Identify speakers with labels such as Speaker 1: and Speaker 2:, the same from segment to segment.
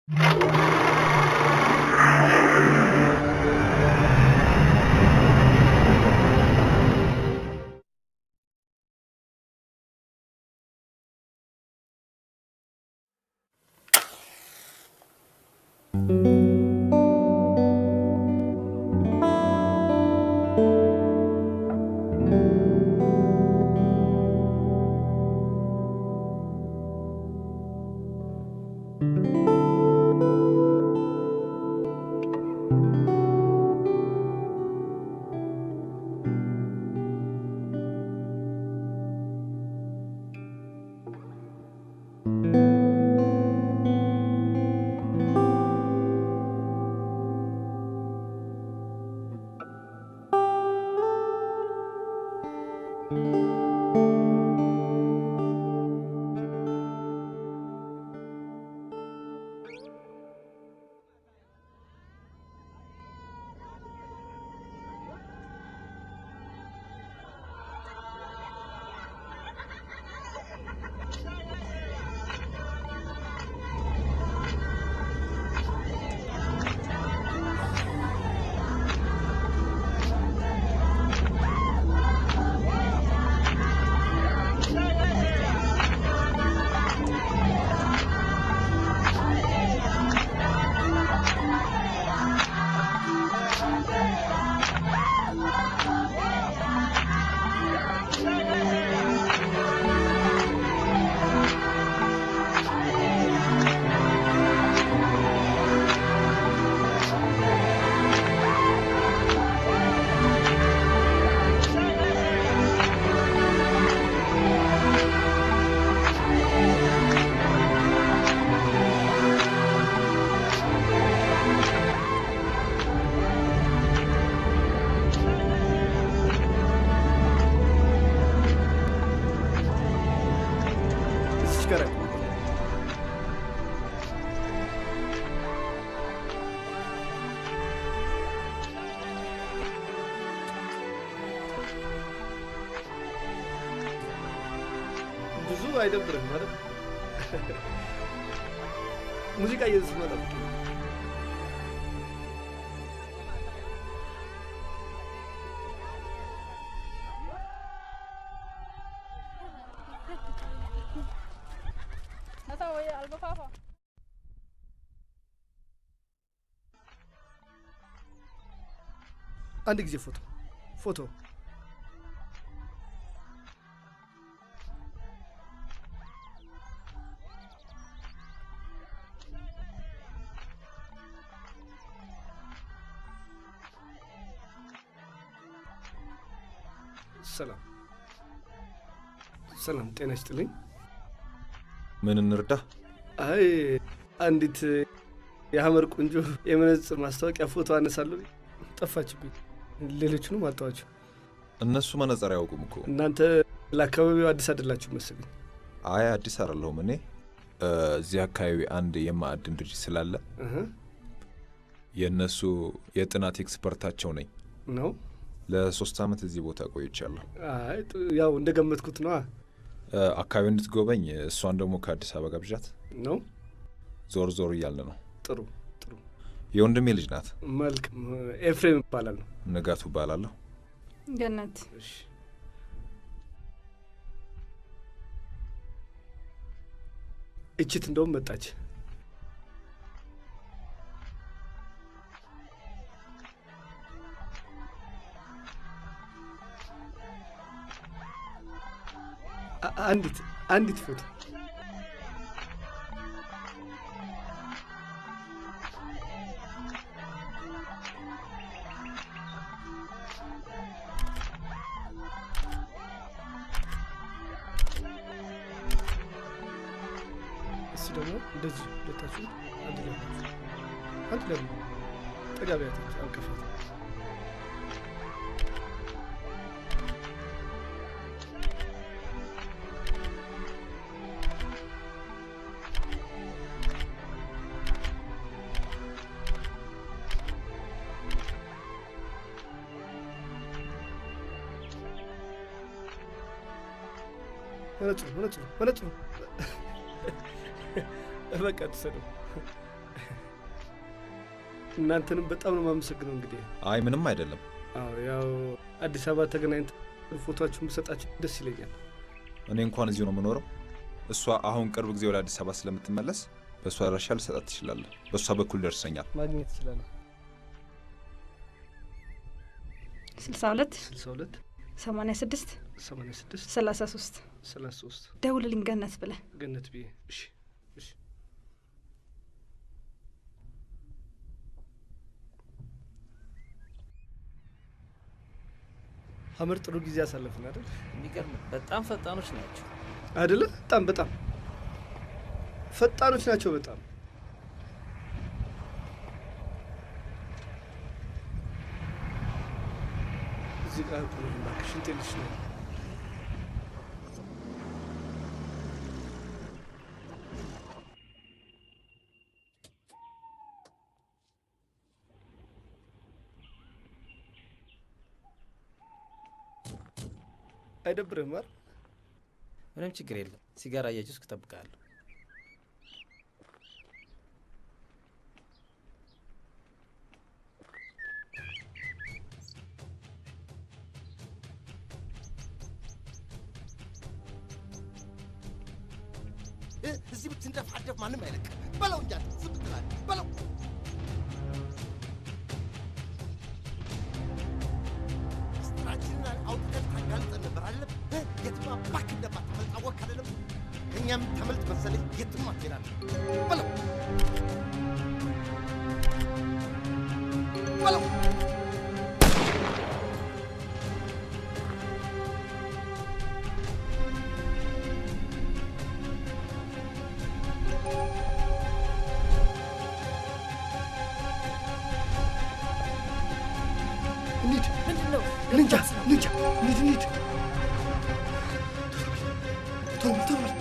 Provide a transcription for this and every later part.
Speaker 1: ብዙ አይደብርም ማለት ሙዚቃ እየተሰማ ጠብቂ። አንድ ጊዜ ፎቶ ፎቶ። ሰላም ሰላም፣ ጤና ይስጥልኝ።
Speaker 2: ምን እንርዳ?
Speaker 1: አይ አንዲት የሐመር ቆንጆ የመነጽር ማስታወቂያ ፎቶ አነሳለሁ፣ ጠፋችብኝ። ሌሎቹንም አጣኋቸው።
Speaker 2: እነሱ መነጽር አያውቁም እኮ።
Speaker 1: እናንተ ለአካባቢው አዲስ አይደላችሁ መሰለኝ።
Speaker 2: አይ አዲስ አይደለሁም እኔ። እዚህ አካባቢ አንድ የማዕድን ድርጅት ስላለ የእነሱ የጥናት expert ኣቸው ነኝ።
Speaker 1: ነው?
Speaker 2: ለ3 ዓመት እዚህ ቦታ ቆይቻለሁ።
Speaker 1: አይ ያው እንደገመትኩት ነው።
Speaker 2: አካባቢውን እንድትጎበኝ እሷን ደግሞ ከአዲስ አበባ ጋብዣት
Speaker 1: ነው።
Speaker 2: ዞር ዞር እያልን ነው።
Speaker 1: ጥሩ ጥሩ።
Speaker 2: የወንድሜ ልጅ ናት።
Speaker 1: መልካም። ኤፍሬም እባላለሁ።
Speaker 2: ንጋቱ እባላለሁ።
Speaker 3: ገነት።
Speaker 1: እሺ። እችት እንደውም መጣች። አንዲት አንዲት ፎቶ። እሱ ደግሞ እንደዚህ ሁለታችሁ አንድ ላይ ናችሁ። አንድ ላይ ነው። ጠጋ ቢያታችሁ አልከፋትም። መነጽሩ መነጽሩ መነጽሩ። በቃ ትሰደው። እናንተንም በጣም ነው የማመሰግነው። እንግዲህ
Speaker 2: አይ ምንም አይደለም።
Speaker 1: አዎ ያው አዲስ አበባ ተገናኝተን ፎቶአችሁን ብሰጣችሁ ደስ ይለኛል።
Speaker 2: እኔ እንኳን እዚሁ ነው የምኖረው። እሷ አሁን ቅርብ ጊዜ ወደ አዲስ አበባ ስለምትመለስ በእሷ አድራሻ ልሰጣት ትችላለህ። በእሷ በኩል ደርሰኛል።
Speaker 1: ማግኘት እችላለሁ።
Speaker 3: 62
Speaker 1: 62
Speaker 3: 86
Speaker 1: 86
Speaker 3: 33
Speaker 1: 33
Speaker 3: ደውልልኝ ገነት ብለህ።
Speaker 1: ገነት ብዬ። እሺ እሺ። ሀመር ጥሩ ጊዜ አሳለፍን አይደል?
Speaker 4: የሚገርም በጣም ፈጣኖች ናቸው
Speaker 1: አይደለ? በጣም በጣም ፈጣኖች ናቸው። በጣም እዚህ ጋር ቁም እባክሽ፣ ሽንቴ ልሽና ነው። አይደብርህም አይደል?
Speaker 4: ምንም ችግር የለም። ሲጋራ እያጨስኩ እጠብቅሃለሁ።
Speaker 5: እዚህ ብትንደፋደፍ ማንም አይለቅም። በለው እንጂ አንተ ዝም ትላለህ። በለው ምስጢራችንን አውጥተን ታጋልጠን ነበር አይደለም? የትም አባክ እንደማታመልጥ አወቅህ አይደለም? ከእኛም ታመልጥ መሰለኝ። የትም አትሄዳለህ። በለው በለው።
Speaker 1: እንሂድ። እንጃ እንጃ። እንሂድ እንሂድ። ቶሎ በል ቶሎ በል።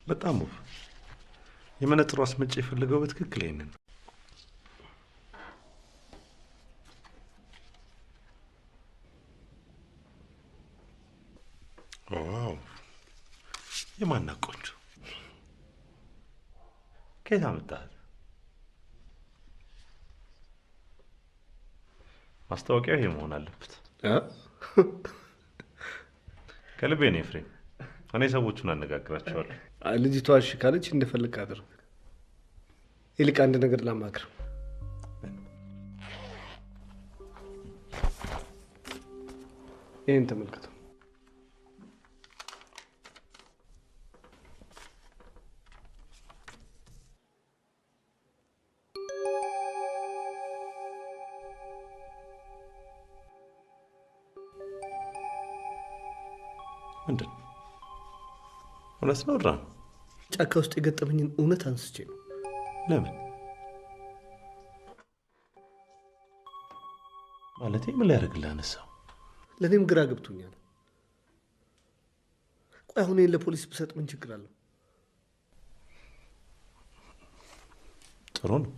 Speaker 6: በጣም ውብ። የመነጽሩ አስመጪ የፈለገው በትክክል ይሄንን ነው። Wow! የማናት ቆንጆ! ከየት አመጣሃት? ማስታወቂያው ይሄ መሆን አለበት። ከልቤ ነው ኤፍሬም። እኔ ሰዎቹን አነጋግራቸዋለሁ።
Speaker 1: ልጅቷ እሺ ካለች እንደፈለግ አድርግ። ይልቅ አንድ ነገር ላማክር። ይህን ተመልከቱ።
Speaker 6: ምንድን ነው? እውነት ነው ድራማ?
Speaker 1: ጫካ ውስጥ የገጠመኝን እውነት አንስቼ ነው።
Speaker 6: ለምን ማለቴ ምን ሊያደርግልህ አነሳው?
Speaker 1: ለእኔም ግራ ገብቶኛል። ቆይ አሁን ይሄን ለፖሊስ ብሰጥ ምን ችግር አለው?
Speaker 6: ጥሩ ነው፣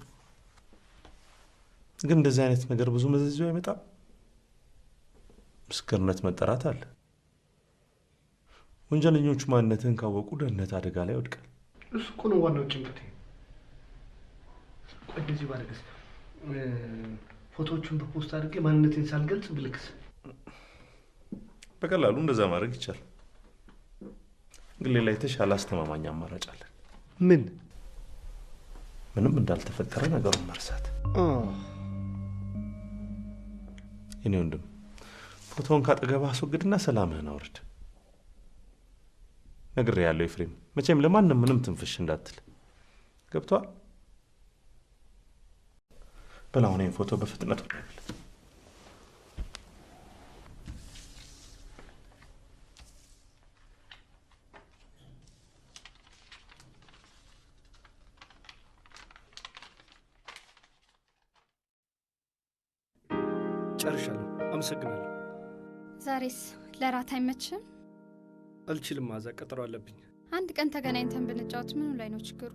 Speaker 6: ግን እንደዚህ አይነት ነገር ብዙ መዘዝ ይዞ አይመጣም። ምስክርነት መጠራት አለ። ወንጀለኞቹ ማንነትህን ካወቁ ደህንነት አደጋ ላይ ይወድቃል።
Speaker 1: እሱ እኮ ነው ዋናው ጭንቀቴ። ቆይ እንደዚህ ባደርግስ፣ ፎቶዎቹን በፖስት አድርጌ ማንነቴን ሳልገልጽ ብልክስ?
Speaker 6: በቀላሉ እንደዛ ማድረግ ይቻላል። ግን ሌላ የተሻለ አስተማማኝ አማራጭ አለ።
Speaker 1: ምን?
Speaker 6: ምንም እንዳልተፈጠረ ነገሩን መርሳት። የኔ ወንድም ፎቶውን ካጠገብህ አስወግድና ሰላምህን አውርድ። ነግሬሃለሁ ኤፍሬም፣ መቼም ለማንም ምንም ትንፍሽ እንዳትል። ገብቶሃል? በል አሁን ይሄን ፎቶ በፍጥነት ወደ በል።
Speaker 1: ጨርሻለሁ። አመሰግናለሁ።
Speaker 3: ዛሬስ ለራት አይመችም?
Speaker 1: አልችልም ማዛ፣ ቀጠሮ አለብኝ።
Speaker 3: አንድ ቀን ተገናኝተን ብንጫወት ምኑ ላይ ነው ችግሩ?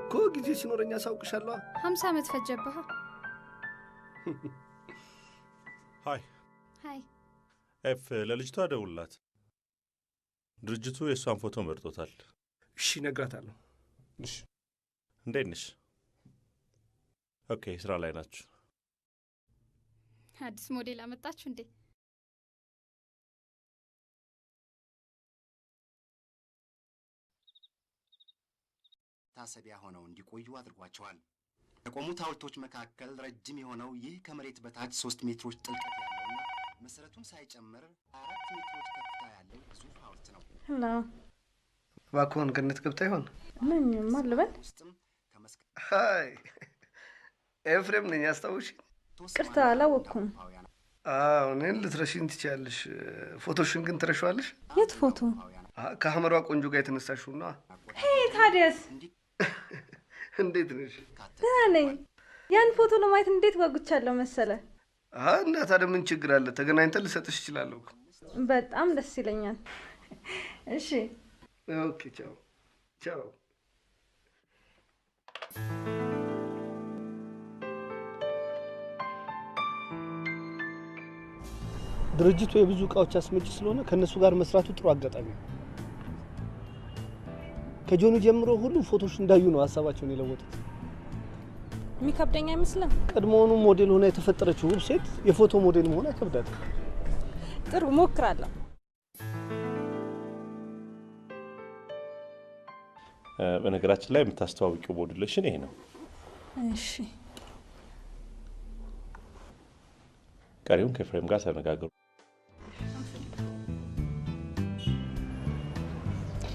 Speaker 1: እኮ ጊዜ ሲኖረኝ አሳውቅሻለሁ።
Speaker 3: 50 ዓመት ፈጀብህ።
Speaker 6: Hi
Speaker 3: Hi።
Speaker 6: ኤፍ፣ ለልጅቷ ደውልላት። ድርጅቱ የእሷን ፎቶ መርጦታል።
Speaker 1: እሺ እነግራታለሁ።
Speaker 6: እሺ። እንዴት ነሽ? Okay፣ ስራ ላይ ናችሁ?
Speaker 3: አዲስ ሞዴል አመጣችሁ እንዴ?
Speaker 5: ታሰቢያ ሆነው እንዲቆዩ አድርጓቸዋል። ከቆሙት ሐውልቶች መካከል ረጅም የሆነው ይህ ከመሬት በታች 3 ሜትሮች ጥልቀት ያለውና መሰረቱን ሳይጨምር 4 ሜትሮች ከፍታ ያለው ግዙፍ ሐውልት ነው።
Speaker 7: Hello፣
Speaker 1: እባክዎን ገነት ገብታ ይሆን?
Speaker 7: ነኝ። ማን ልበል?
Speaker 1: Hi፣ ኤፍሬም ነኝ። አስታውሽኝ?
Speaker 7: ይቅርታ አላወቅኩም።
Speaker 1: አዎ፣ እኔን ልትረሺኝ ትችያለሽ። ፎቶሽን ግን ትረሺዋለሽ?
Speaker 7: የት ፎቶ?
Speaker 1: ከሐመሯ ቆንጆ ጋር የተነሳሽው ነዋ።
Speaker 7: Hey ታዲያስ
Speaker 1: እንዴት ነሽ?
Speaker 7: ደህና ነኝ። ያን ፎቶ ለማየት እንዴት ጓጉቻለሁ መሰለ።
Speaker 1: እና ታዲያ ምን ችግር አለ? ተገናኝተን ልሰጥሽ እችላለሁ።
Speaker 7: በጣም ደስ ይለኛል። እሺ
Speaker 1: Okay፣ ቻው ቻው። ድርጅቱ የብዙ እቃዎች አስመጪ ስለሆነ ከነሱ ጋር መስራቱ ጥሩ አጋጣሚ ነው። ከጆኒ ጀምሮ ሁሉም ፎቶዎች እንዳዩ ነው ሀሳባቸውን የለወጡት።
Speaker 7: የሚከብደኝ አይመስልም።
Speaker 1: ቀድሞውኑ ሞዴል ሆና የተፈጠረችው ውብ ሴት የፎቶ ሞዴል መሆን አይከብዳትም።
Speaker 7: ጥሩ ሞክራለሁ።
Speaker 6: በነገራችን ላይ የምታስተዋውቂው ሞዴልሽን ይሄ ነው።
Speaker 7: እሺ፣
Speaker 6: ቀሪውን ከኤፍሬም ጋር ተነጋገሩ።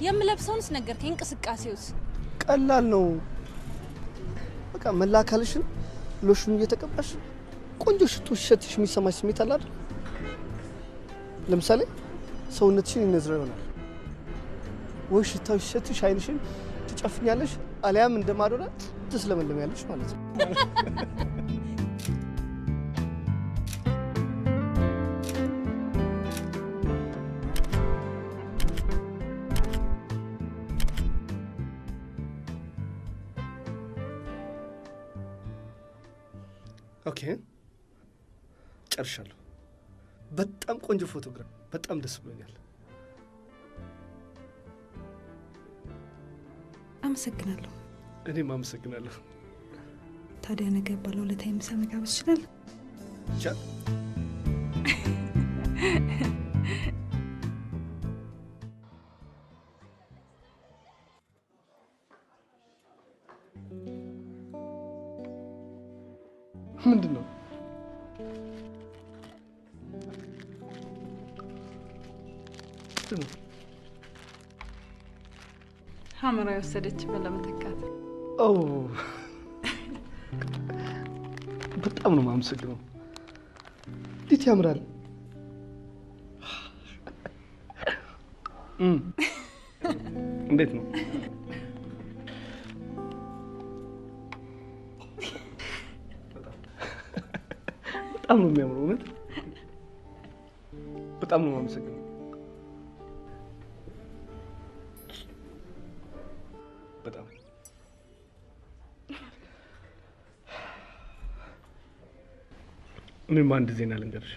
Speaker 7: የምለብሰውንስ ነገርከኝ። እንቅስቃሴውስ
Speaker 1: ቀላል ነው። በቃ መላ አካልሽን ሎሽኑ እየተቀባሽ ቆንጆ ሽቶ ሲሸትሽ የሚሰማሽ ስሜት አለ አይደል? ለምሳሌ ሰውነትሽን ይነዝረው ይሆናል ወይ ሽታው ሲሸትሽ አይንሽን ትጨፍኛለሽ፣ አሊያም እንደ ማዶና ትስለመለሚያለሽ ማለት ነው። Okay ጨርሻለሁ። በጣም ቆንጆ ፎቶግራፍ፣ በጣም ደስ ብሎኛል።
Speaker 3: አመሰግናለሁ።
Speaker 1: እኔም አመሰግናለሁ።
Speaker 3: ታዲያ ነገ ባለውለታዬ ምሳ መጋበዝ ይችላል?
Speaker 1: ይቻላል። ምንድን ነው?
Speaker 3: ሐመራ የወሰደችብን ለመተካት።
Speaker 1: ኦ በጣም ነው የማመሰግነው። እንዴት ያምራል! እንዴት ነው? በጣም ነው የሚያምረው። እውነት በጣም ነው የማመሰግነው። በጣም እኔም አንድ ዜና ልንገርሽ።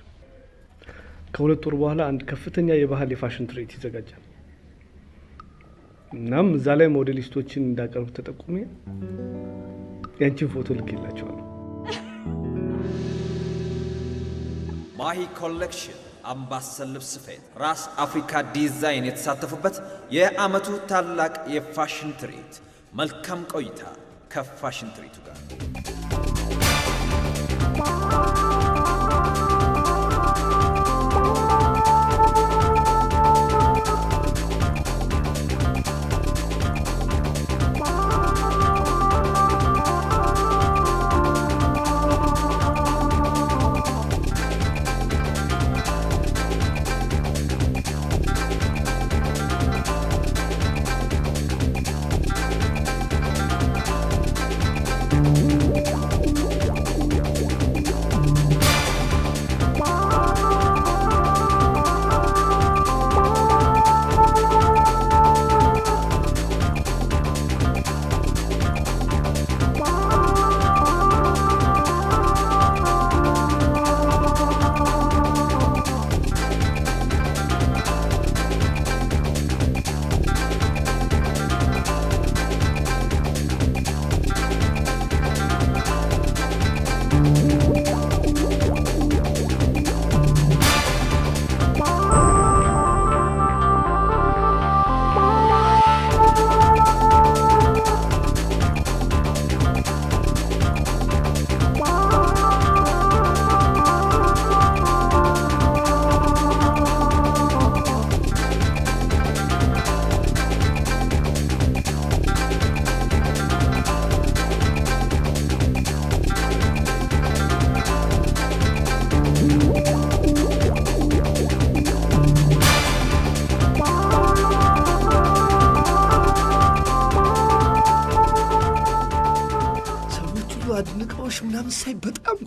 Speaker 1: ከ2 ወር በኋላ አንድ ከፍተኛ የባህል የፋሽን ትርኢት ይዘጋጃል። እናም እዛ ላይ ሞዴሊስቶችን እንዳቀርብ ተጠቁሜ ያንቺን ፎቶ ልኬላቸዋለሁ።
Speaker 8: ማሂ Collection፣ አምባሰል ልብስ ስፌት፣ ራስ አፍሪካ ዲዛይን የተሳተፉበት የዓመቱ ታላቅ የፋሽን ትርኢት። መልካም ቆይታ ከፋሽን ትርኢቱ ጋር።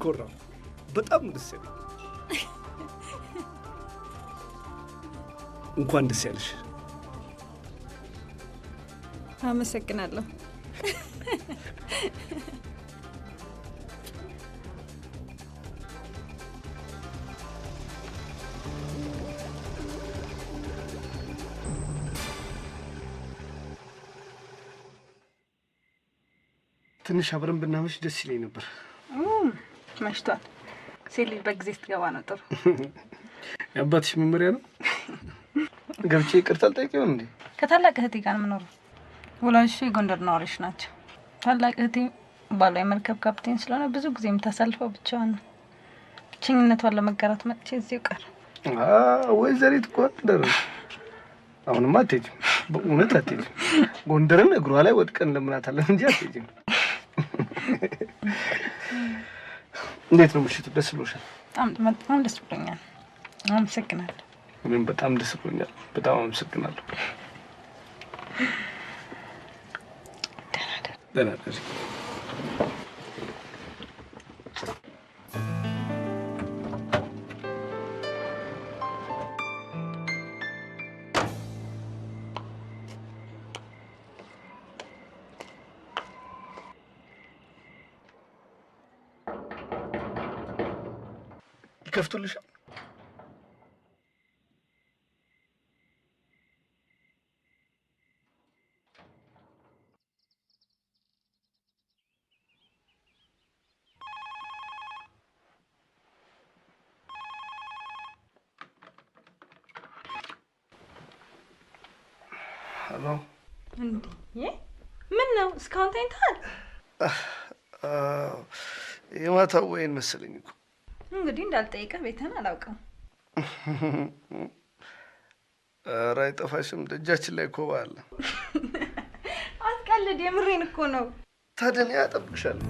Speaker 1: ኮራሁ። በጣም ደስ ያለኝ። እንኳን ደስ ያለሽ።
Speaker 3: አመሰግናለሁ።
Speaker 1: ትንሽ አብረን ብናመሽ ደስ ይለኝ ነበር።
Speaker 3: መሽቷል። ሴት ልጅ በጊዜ ስትገባ ነው ጥሩ።
Speaker 1: የአባትሽ መመሪያ ነው። ገብቼ ይቅርታ አልጠይቅ ይሆን እንዴ?
Speaker 3: ከታላቅ እህቴ ጋር የምኖረው። ወላጆቼ የጎንደር ነዋሪዎች ናቸው። ታላቅ እህቴ ባሏ የመርከብ ካፕቴን ስለሆነ ብዙ ጊዜ የምታሳልፈው ብቻዋን ነው። ብቸኝነቷን ለመጋራት መጥቼ እዚሁ ቀረ።
Speaker 1: ወይዘሪት ጎንደር አሁንማ አትሄጂም፣ በእውነት አትሄጂም። ጎንደርን እግሯ ላይ ወድቀን ለምናታለን እንጂ አትሄጂም። እንዴት ነው ምሽቱ? ደስ ብሎሻል?
Speaker 3: በጣም ደስ ብሎኛል። አመሰግናለሁ።
Speaker 1: እኔም በጣም ደስ ብሎኛል። በጣም አመሰግናለሁ። ደህና ደሪ። ይከፍቱልሻል? ሄሎ።
Speaker 3: እንዴ ምን ነው እስካሁን ተኝተሃል?
Speaker 1: የማታው ወይን መሰለኝ እኮ።
Speaker 3: እንግዲህ እንዳልጠይቅህ ቤትህን አላውቅም።
Speaker 1: ኧረ አይጠፋሽም፣ ደጃችን ላይ ኮባ አለ።
Speaker 3: አትቀልድ፣ የምሬን እኮ ነው።
Speaker 1: ታዲያ እኔ አጠብቅሻለሁ።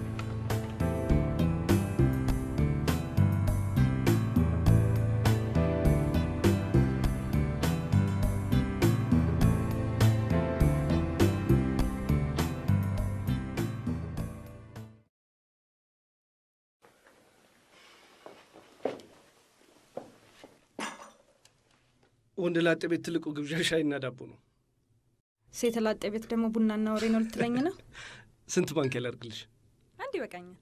Speaker 1: ወንድ ላጤ ቤት ትልቁ ግብዣ ሻይና ዳቦ ነው።
Speaker 3: ሴት ላጤ ቤት ደግሞ ቡናና ወሬ ነው ልትለኝ ነው?
Speaker 1: ስንት ማንኪያ ላድርግልሽ?
Speaker 3: አንድ ይበቃኛል።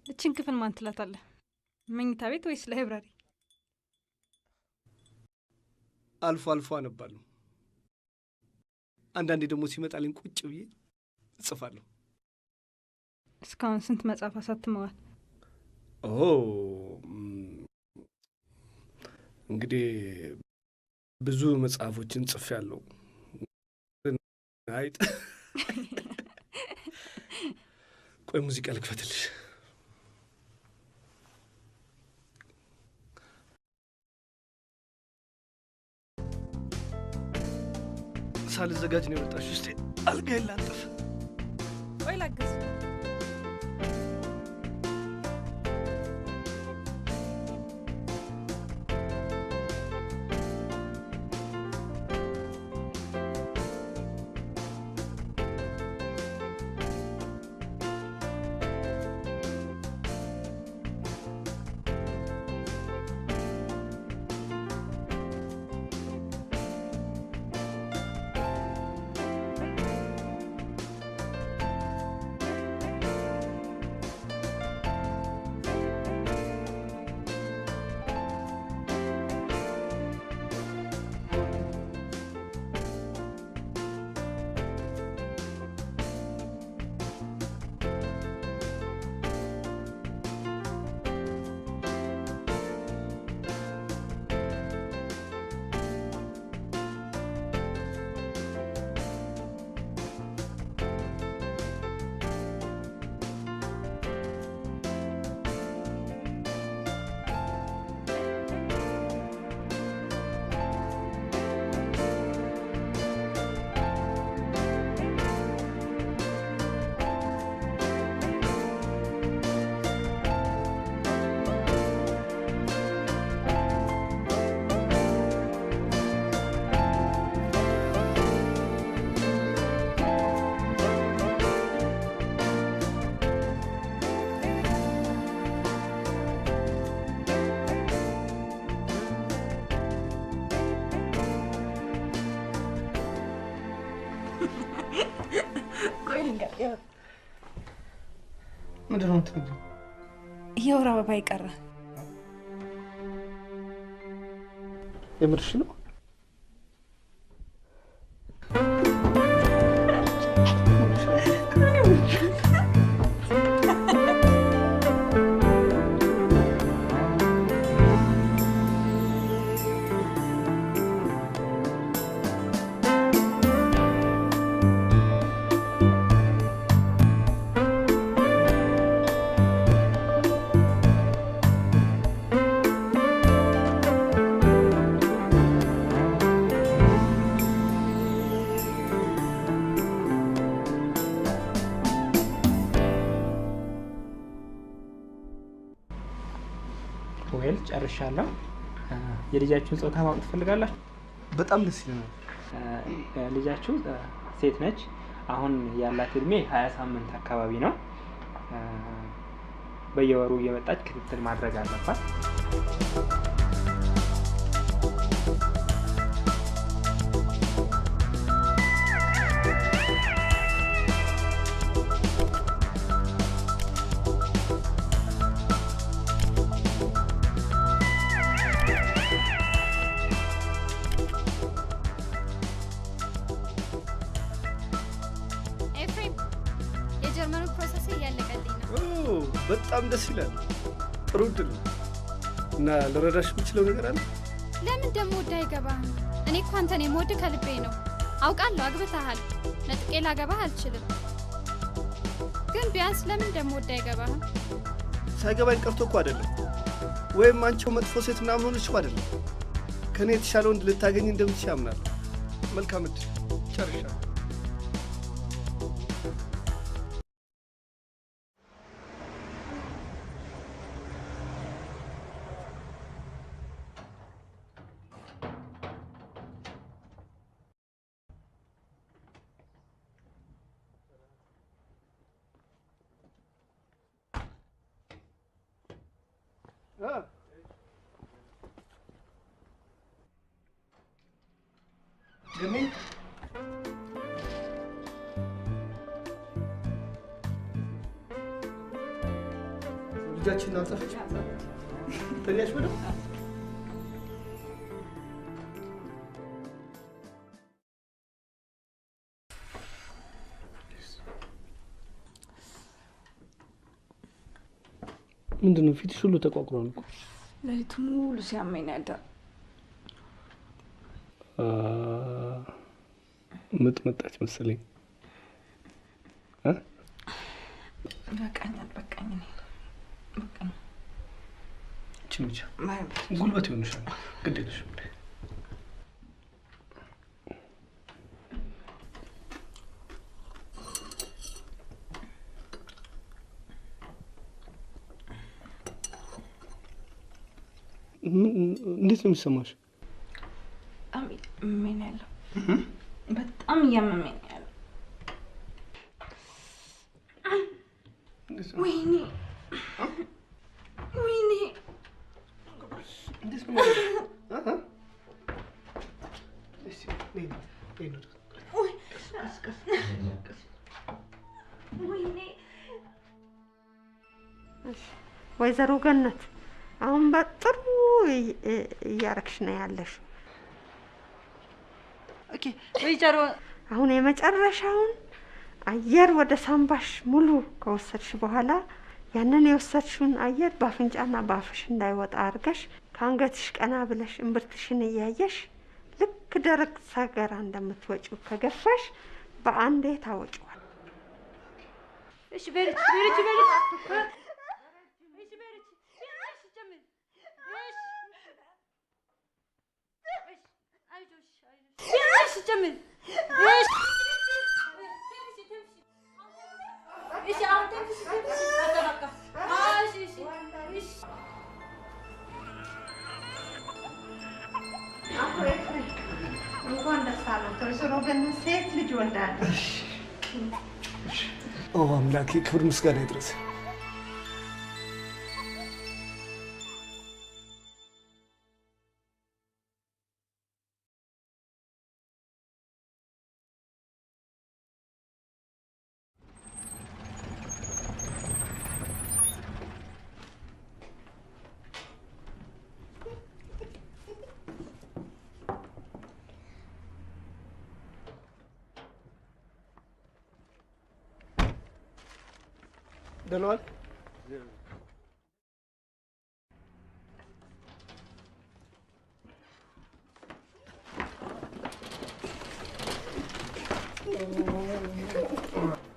Speaker 3: እችን ክፍል ማን ትላታለህ? መኝታ ቤት ወይስ library?
Speaker 1: አልፎ አልፎ አነባለሁ። አንዳንዴ ደግሞ ሲመጣልኝ ቁጭ ብዬ እጽፋለሁ።
Speaker 3: እስካሁን ስንት መጽሐፍ አሳትመዋል?
Speaker 1: ኦ እንግዲህ ብዙ መጽሐፎችን ጽፌያለሁ። አይጥ ቆይ ሙዚቃ ልክፈትልሽ። ሳልዘጋጅ ነው የመጣሽው። እስቲ አልጋዬን ላንጥፍ።
Speaker 3: ቆይ ላግዝ።
Speaker 1: ምንድን ነው የምትነግሪኝ?
Speaker 3: የወር አበባ ይቀራ።
Speaker 1: የምርሽ ነው?
Speaker 9: Well ጨርሻለሁ። የልጃችሁን ጾታ ማወቅ ትፈልጋላችሁ?
Speaker 1: በጣም ደስ ይለናል።
Speaker 9: ልጃችሁ ሴት ነች። አሁን ያላት እድሜ 20 ሳምንት አካባቢ ነው። በየወሩ እየመጣች ክትትል ማድረግ አለባት።
Speaker 10: ኤፍሬም፣ የጀርመኑ process እያለቀልኝ ነው።
Speaker 1: በጣም ደስ ይላል። ጥሩ እድል ነው። እና ልረዳሽ የምችለው ነገር አለ?
Speaker 10: ለምን ደግሞ ወደ አይገባህም? እኔ እኮ አንተን የምወድህ ከልቤ ነው። አውቃለሁ አግብተሃል። ነጥቄ ላገባህ አልችልም። ግን ቢያንስ ለምን ደግሞ ወደ አይገባህም?
Speaker 1: ሳይገባኝ ቀርቶ እኮ አይደለም፣ ወይም አንቺው መጥፎ ሴት ምናምን ሆነሽ እኮ አይደለም። ከእኔ የተሻለ ወንድ ልታገኝ እንደምትችይ አምናለሁ። መልካም እድል። ጨርሻለሁ። ገኒ ልጃችንን አልጻፈች? ተኛሽ በደምብ? ምንድን ነው ፊትሽ ሁሉ ተቋቁሯል እኮ።
Speaker 3: ሌሊቱን ሙሉ ሲያመኝ ነው ያደረው።
Speaker 1: ምጥ መጣች መሰለኝ።
Speaker 3: በቃኛል፣ በቃኝ። እኔ በቃኝ።
Speaker 1: እቺን ብቻ ጉልበት ይሆንሻል። ግድ የለሽም። እንዴት ነው የሚሰማሽ?
Speaker 3: በጣም እያመመኝ ነው ያለው። በጣም እያመመኝ ነው ያለው። ወይኔ ወይኔ!
Speaker 1: እንዴት ነው?
Speaker 3: ወይኔ!
Speaker 11: ወይዘሮ ገነት አሁን በጥሩ እያረግሽ ነው ያለሽ።
Speaker 7: Okay ወይዘሮ፣
Speaker 11: አሁን የመጨረሻውን አየር ወደ ሳምባሽ ሙሉ ከወሰድሽ በኋላ ያንን የወሰድሽውን አየር በአፍንጫና በአፍሽ እንዳይወጣ አድርገሽ ከአንገትሽ ቀና ብለሽ እምብርትሽን እያየሽ ልክ ደረቅ ሰገራ እንደምትወጪው ከገፋሽ በአንዴ ታወጪዋል።
Speaker 7: እሺ በርቺ በርቺ በርቺ። እሺ በርቺ። እሺ ጀምሪ። እሺ አይዞሽ አይዞሽ። እሺ ጀምሪ። እሺ እሺ አሁን ተንፍሺ ተንፍሺ። በቃ በቃ። እሺ እሺ እሺ።
Speaker 11: እንኳን ደስ አለዎት ወይዘሮ ገነት፣ ሴት ልጅ ወልዳለች።
Speaker 1: ኦ አምላኬ፣ ክብር ምስጋና ይድረስ። ደህና ዋልክ?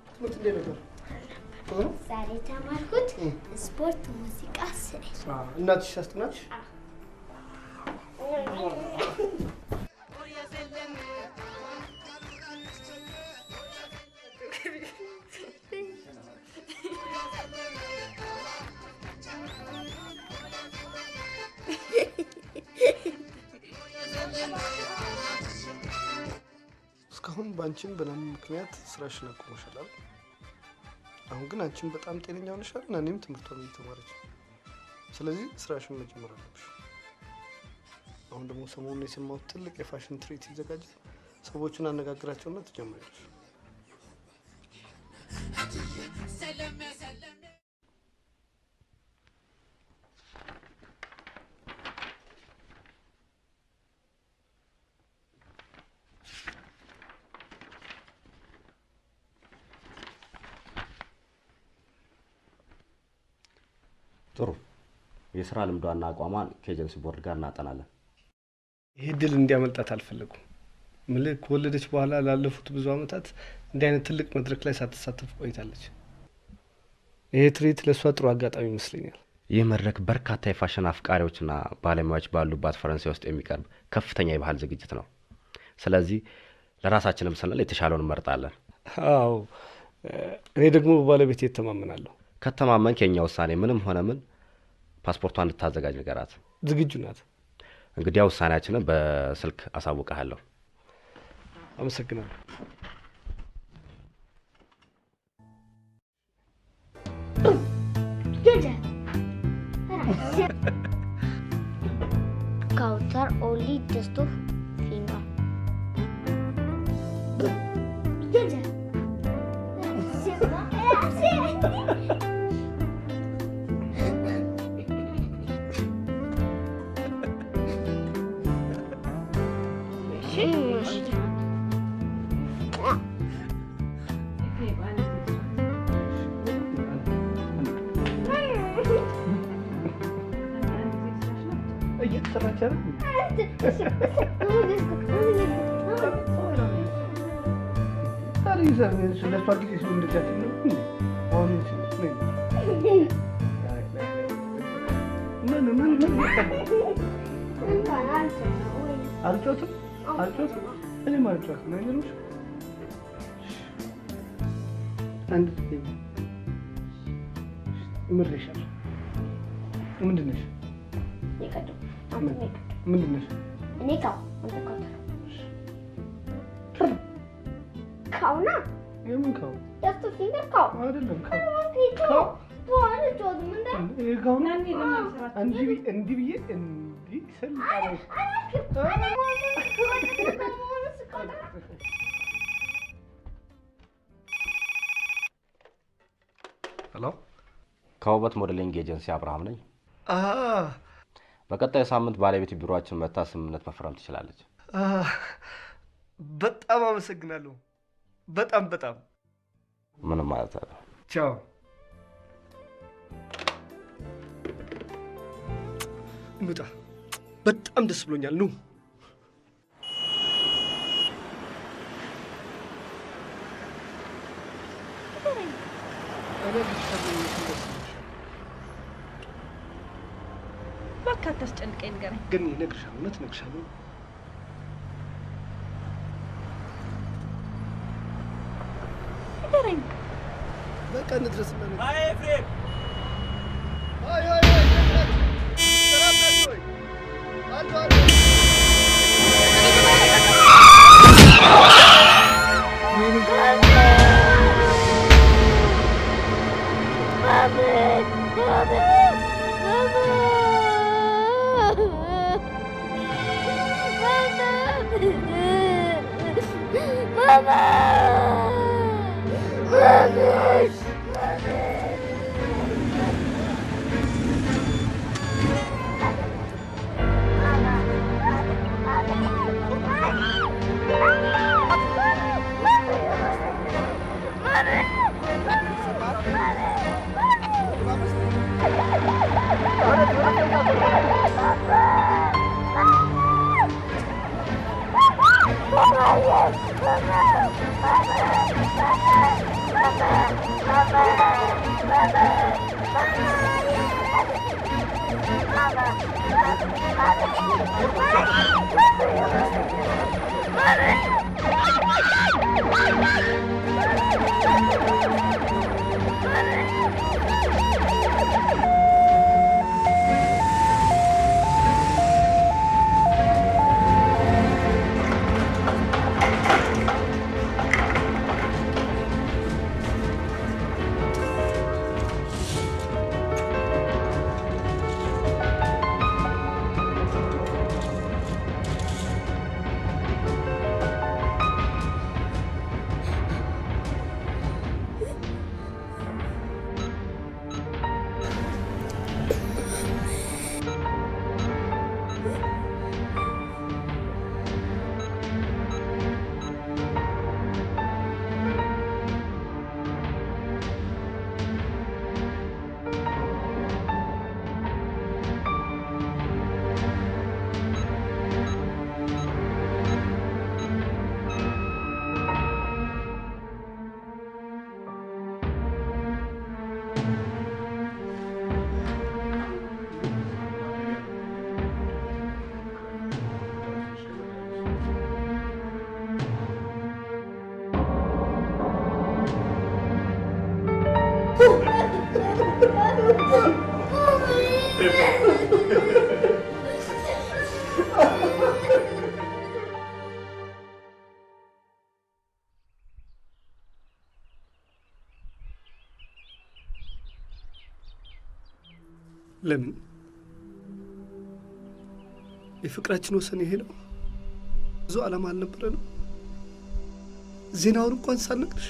Speaker 1: ትምህርት እንዴት ነበር?
Speaker 12: ዛሬ የተማርኩት ስፖርት፣ ሙዚቃ፣ ስዕል።
Speaker 1: እናትሽ አስጠናች? እስካሁን በአንቺም በናኒ ምክንያት ስራሽን አቁመሻል አይደል? አሁን ግን አንቺም በጣም ጤነኛ ሆነሻል፣ ናኒም ትምህርቷን እየተማረች ነው። ስለዚህ ስራሽን መጀመር አለብሽ። አሁን ደግሞ ሰሞኑን የሰማሁት ትልቅ የፋሽን ትርኢት ይዘጋጃል። ሰዎቹን አነጋግራቸውና ትጀምሪያለሽ።
Speaker 5: ጥሩ። የስራ ልምዷና አቋሟን ከኤጀንሲ ቦርድ ጋር እናጠናለን።
Speaker 1: ይህ እድል እንዲያመልጣት አልፈለጉም። ምልህ ከወለደች በኋላ ላለፉት ብዙ ዓመታት እንዲህ አይነት ትልቅ መድረክ ላይ ሳትሳተፍ ቆይታለች። ይሄ ትርኢት ለእሷ ጥሩ አጋጣሚ ይመስለኛል።
Speaker 5: ይህ መድረክ በርካታ የፋሽን አፍቃሪዎችና ባለሙያዎች ባሉባት ፈረንሳይ ውስጥ የሚቀርብ ከፍተኛ የባህል ዝግጅት ነው። ስለዚህ ለራሳችንም ስንል የተሻለውን እንመርጣለን።
Speaker 1: አዎ፣ እኔ ደግሞ በባለቤቴ እተማመናለሁ።
Speaker 5: ከተማመንክ የኛ ውሳኔ ምንም ሆነ ምን ፓስፖርቷን እንድታዘጋጅ ንገራት።
Speaker 1: ዝግጁ ናት።
Speaker 5: እንግዲያ ውሳኔያችንን በስልክ አሳውቅሃለሁ።
Speaker 1: አመሰግናለሁ።
Speaker 12: Counter only just of finger.
Speaker 1: እየተሰራች አይደል? ለእሷ ጊዜ ሲሆን እንደዚያ ነው። አሁን ምን ምን ምን አልጮትም አልጮትም እኔም አልጮትም። አይገርምሽም? አንድ እምርሻለሁ። ምንድን ነሽ? ምንድን ነሽ?
Speaker 12: እኔ cow፣ አንተ counter። Cow ና
Speaker 1: የምን cow?
Speaker 12: Just finger cow
Speaker 1: አይደለም። Cow cow ነው። እንዲህ ብዬ እንዲህ ስል
Speaker 5: Hello፣ ከውበት modeling agency አብርሃም ነኝ። በቀጣይ ሳምንት ባለቤት ቢሮአችን መጥታ ስምምነት መፈረም ትችላለች።
Speaker 1: በጣም አመሰግናለሁ። በጣም በጣም።
Speaker 5: ምንም ማለት አይደለም።
Speaker 1: ቻው። እንውጣ። በጣም ደስ ብሎኛል። ኑ።
Speaker 3: እባክህ አታስጨንቀኝ፣ ንገረኝ።
Speaker 1: ግን እነግርሻለሁ፣ እውነት እነግርሻለሁ።
Speaker 3: ንገረኝ።
Speaker 1: በቃ እንድረስና
Speaker 8: አይ ኤፍሬም፣
Speaker 1: አይ አይ አይ ሰላም ናችሁ ወይ? አሉ አሉ።
Speaker 12: Mama!
Speaker 1: ለምን የፍቅራችን ወሰን ይሄ ነው? ብዙ ዓላማ አልነበረንም? ዜናውን እንኳን ሳልነግርሽ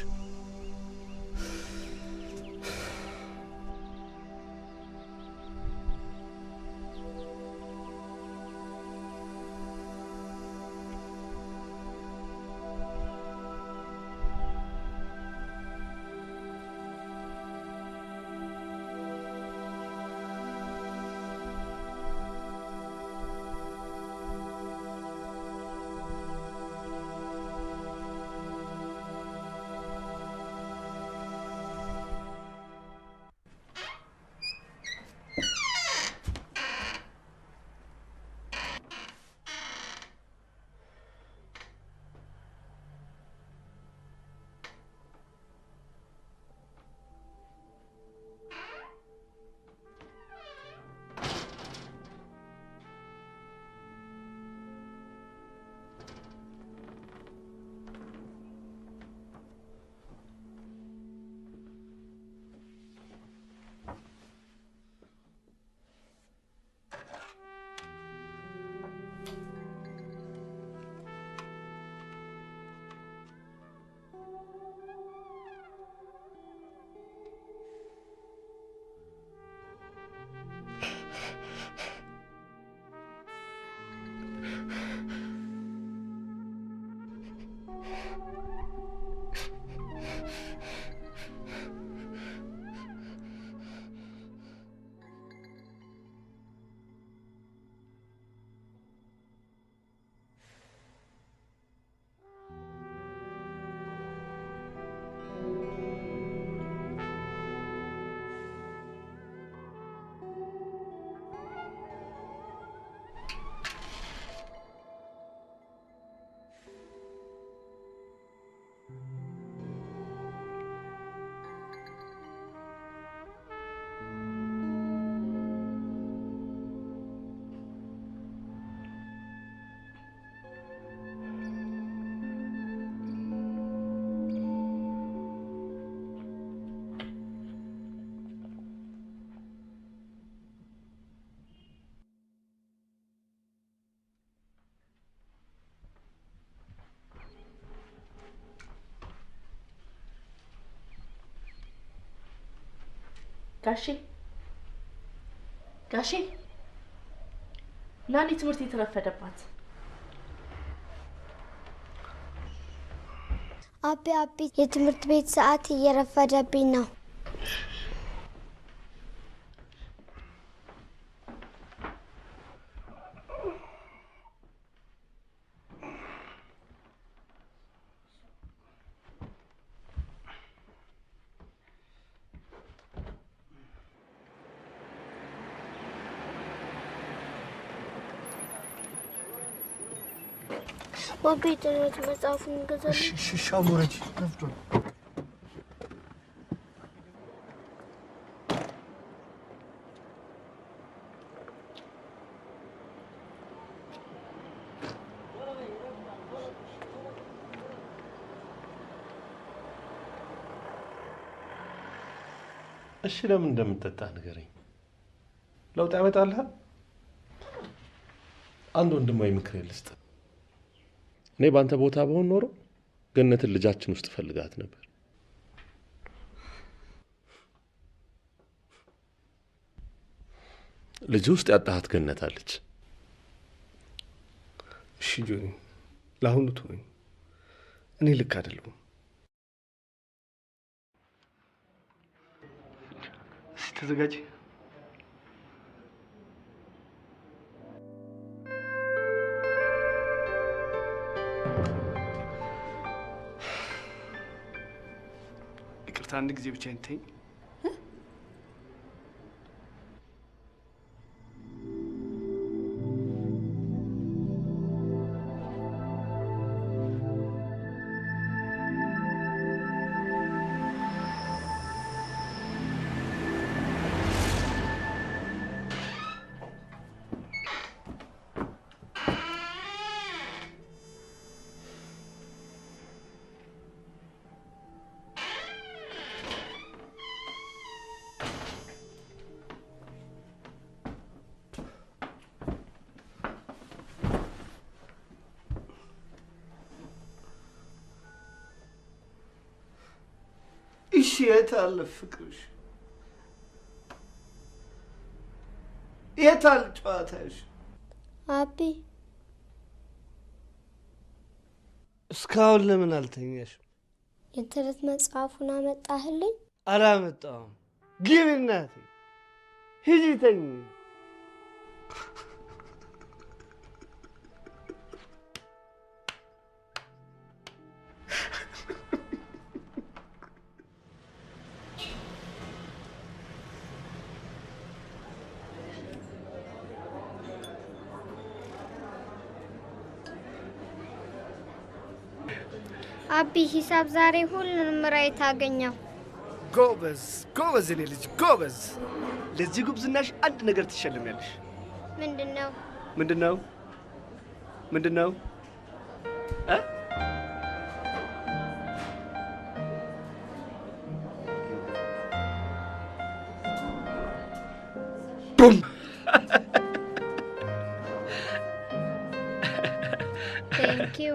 Speaker 13: ጋሼ ጋሼ ናኒ ትምህርት የተረፈደባት።
Speaker 12: አቤ አቤ የትምህርት ቤት ሰዓት እየረፈደብኝ ነው። ማቤ ጥናት መጽሐፉን ገዛልኝ።
Speaker 1: እሺ አሁን ውረጂ፣ ረፍዷል።
Speaker 6: እሺ ለምን እንደምትጠጣ ንገረኝ። ለውጥ ያመጣልሃል? አንድ ወንድማዊ ምክር ልስጥ። እኔ ባንተ ቦታ በሆን ኖሮ ገነትን ልጃችን ውስጥ ፈልጋት ነበር። ልጅ ውስጥ ያጣሃት ገነት አለች።
Speaker 1: እሺ ጆኒ፣ ለአሁኑ ተወኝ። እኔ ልክ አይደለሁም። እስኪ ተዘጋጅ። ይቅርታ፣ አንድ ጊዜ ብቻ እንተኝ። እሺ የት አለ ፍቅርሽ? የት አለ ጨዋታሽ?
Speaker 12: አቢ
Speaker 1: እስካሁን ለምን አልተኛሽም?
Speaker 12: የተረት መጽሐፉን አመጣህልኝ?
Speaker 1: አላመጣሁም። ግቢ እናቴ፣ ሂጂ ተኝ።
Speaker 12: አቢ ሂሳብ ዛሬ ሁሉንም right አገኘው።
Speaker 1: ጎበዝ ጎበዝ፣ የኔ ልጅ ጎበዝ። ለዚህ ጉብዝናሽ አንድ ነገር ትሸልሚያለሽ።
Speaker 12: ምንድነው?
Speaker 1: ምንድነው? ምንድነው? እ ቡም
Speaker 12: Thank you.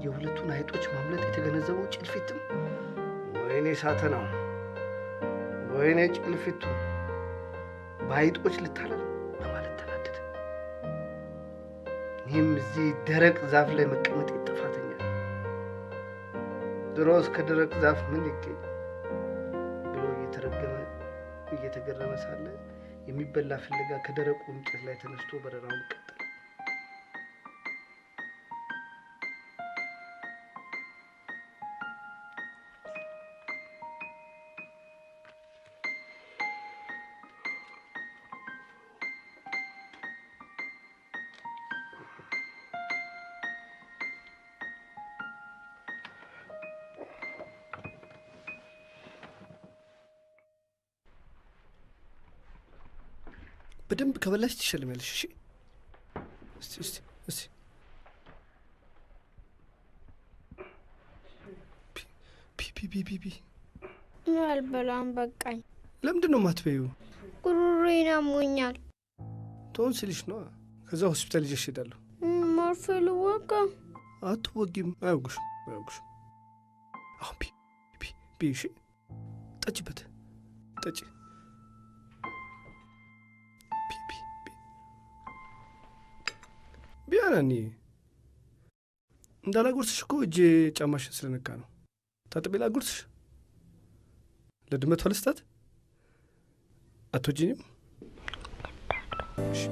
Speaker 1: የሁለቱን አይጦች ማምለጥ የተገነዘበው ጭልፊትም ወይኔ ሳተናው፣ ወይኔ ጭልፊቱ በአይጦች ልታለል በማለት ተናደደ። እኔም እዚህ ደረቅ ዛፍ ላይ መቀመጥ ጥፋተኛ፣ ድሮስ ከደረቅ ዛፍ ምን ይገኝ ብሎ እየተረገመ እየተገረመ ሳለ የሚበላ ፍለጋ ከደረቁ እንጨት ላይ ተነስቶ በረራውን ቀጠለ። በደንብ ከበላሽ ትሸልሚያለሽ። እሺ እስቲ እስቲ እስቲ ፒ ፒ ፒ ፒ ፒ
Speaker 12: እኔ አልበላም፣ በቃኝ።
Speaker 1: ለምንድን ነው የማትበይው?
Speaker 12: ጉሮሮዬን አሞኛል።
Speaker 1: ቶንሲልሽ ነዋ። ከዛ ሆስፒታል ይዤሽ እሄዳለሁ።
Speaker 12: መርፌ ልወጋ?
Speaker 1: አትወጊም። አያውጉሽም፣ አያውጉሽም። አሁን ፒ ፒ ፒ። እሺ ጠጪበት፣ ጠጪ። ቢያናኒ እንዳላጎርስሽ እኮ እጄ ጫማሽን ስለነካ ነው። ታጥቤ ላጎርስሽ? ለድመቷ ልስጣት? አትወጂኝም? እሺ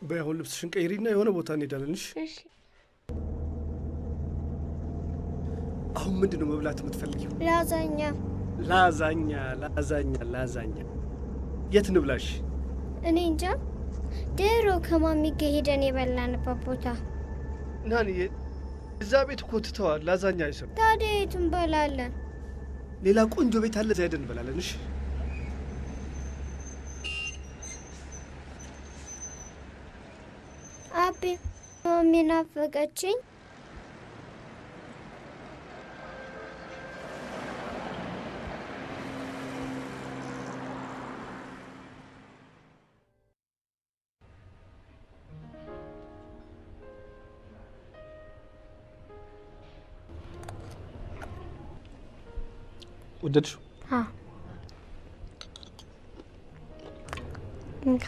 Speaker 1: በይ አሁን ልብስሽን ቀይሪና የሆነ ቦታ እንሄዳለን። እሺ?
Speaker 12: እሺ።
Speaker 1: ምንድን ነው መብላት የምትፈልጊው?
Speaker 12: ላዛኛ።
Speaker 1: ላዛኛ ላዛኛ ላዛኛ። የት እንብላሽ?
Speaker 12: እኔ እንጃ። ድሮ ከማሚ ጋር ሄደን የበላንበት ቦታ።
Speaker 1: ናንዬ፣ እዛ ቤት እኮ ትተዋል፣ ላዛኛ አይሰሩም።
Speaker 12: ታዲያ የት እንበላለን?
Speaker 1: ሌላ ቆንጆ ቤት አለ፣ እዛ ሄደን እንበላለን። እሺ?
Speaker 12: አቤ፣ ማሚ ናፈቀችኝ።
Speaker 1: ወደድሽው?
Speaker 12: አዎ። እንካ።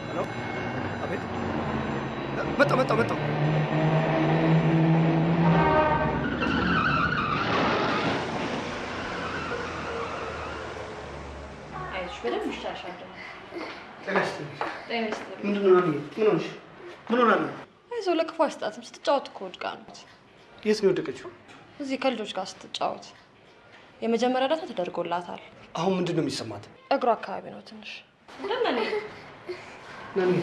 Speaker 1: ሄሎ፣ አቤት። መጣሁ መጣሁ መጣሁ።
Speaker 7: አይዞሽ፣ በደንብ ይሻልሻል ደግሞ።
Speaker 1: ጤና ይስጥልኝ።
Speaker 7: ጤና ይስጥልኝ።
Speaker 1: ምንድን ነው ናንዬ? ምን ሆንሽ? ምን ሆና ነው?
Speaker 7: አይዞህ፣ ለክፉ አይሰጣትም። ስትጫወት እኮ ወድቃ ነው።
Speaker 1: የት ነው የወደቀችው?
Speaker 7: እዚህ ከልጆች ጋር ስትጫወት። የመጀመሪያ እርዳታ ተደርጎላታል።
Speaker 1: አሁን ምንድን ነው የሚሰማት?
Speaker 7: እግሯ አካባቢ ነው ትንሽ። ደህና ነኝ።
Speaker 1: ናንዬ፣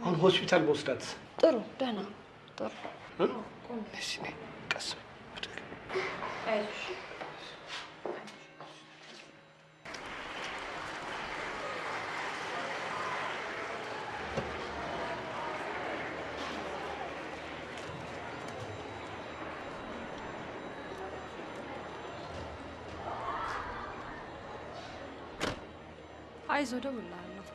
Speaker 1: አሁን ሆስፒታል በወስዳት?
Speaker 7: ጥሩ፣ ደህና፣ ጥሩ።
Speaker 1: እ? እሺ፣ ነይ፣ ቀስ በይ።
Speaker 7: አይዞሽ። አይዞህ፣ እደውልልሃለሁ።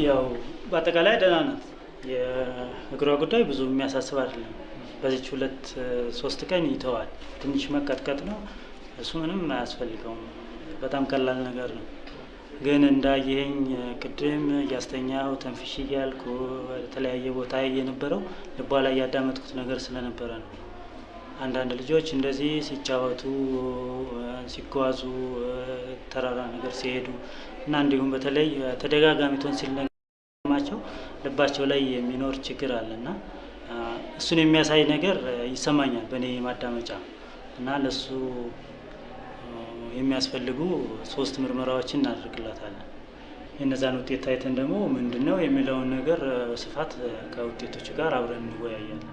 Speaker 9: ያው በአጠቃላይ ደህና ናት። የእግሯ ጉዳይ ብዙ የሚያሳስብ አይደለም። በዚች 2-3 ቀን ይተዋል። ትንሽ መቀጥቀጥ ነው፣ እሱ ምንም አያስፈልገውም። በጣም ቀላል ነገር ነው። ግን እንዳየኸኝ ቅድም እያስተኛው ተንፍሽ እያልኩ የተለያየ ቦታ የነበረው ልቧ ላይ ያዳመጥኩት ነገር ስለነበረ ነው። አንዳንድ ልጆች እንደዚህ ሲጫወቱ፣ ሲጓዙ፣ ተራራ ነገር ሲሄዱ እና እንዲሁም በተለይ ተደጋጋሚ ቶንሲል ነገማቸው ልባቸው ላይ የሚኖር ችግር አለና እሱን የሚያሳይ ነገር ይሰማኛል በእኔ ማዳመጫ። እና ለሱ የሚያስፈልጉ 3 ምርመራዎችን እናደርግላታለን። የነዛን ውጤት አይተን ደግሞ ምንድነው የሚለውን ነገር በስፋት ከውጤቶቹ ጋር አብረን እንወያያለን።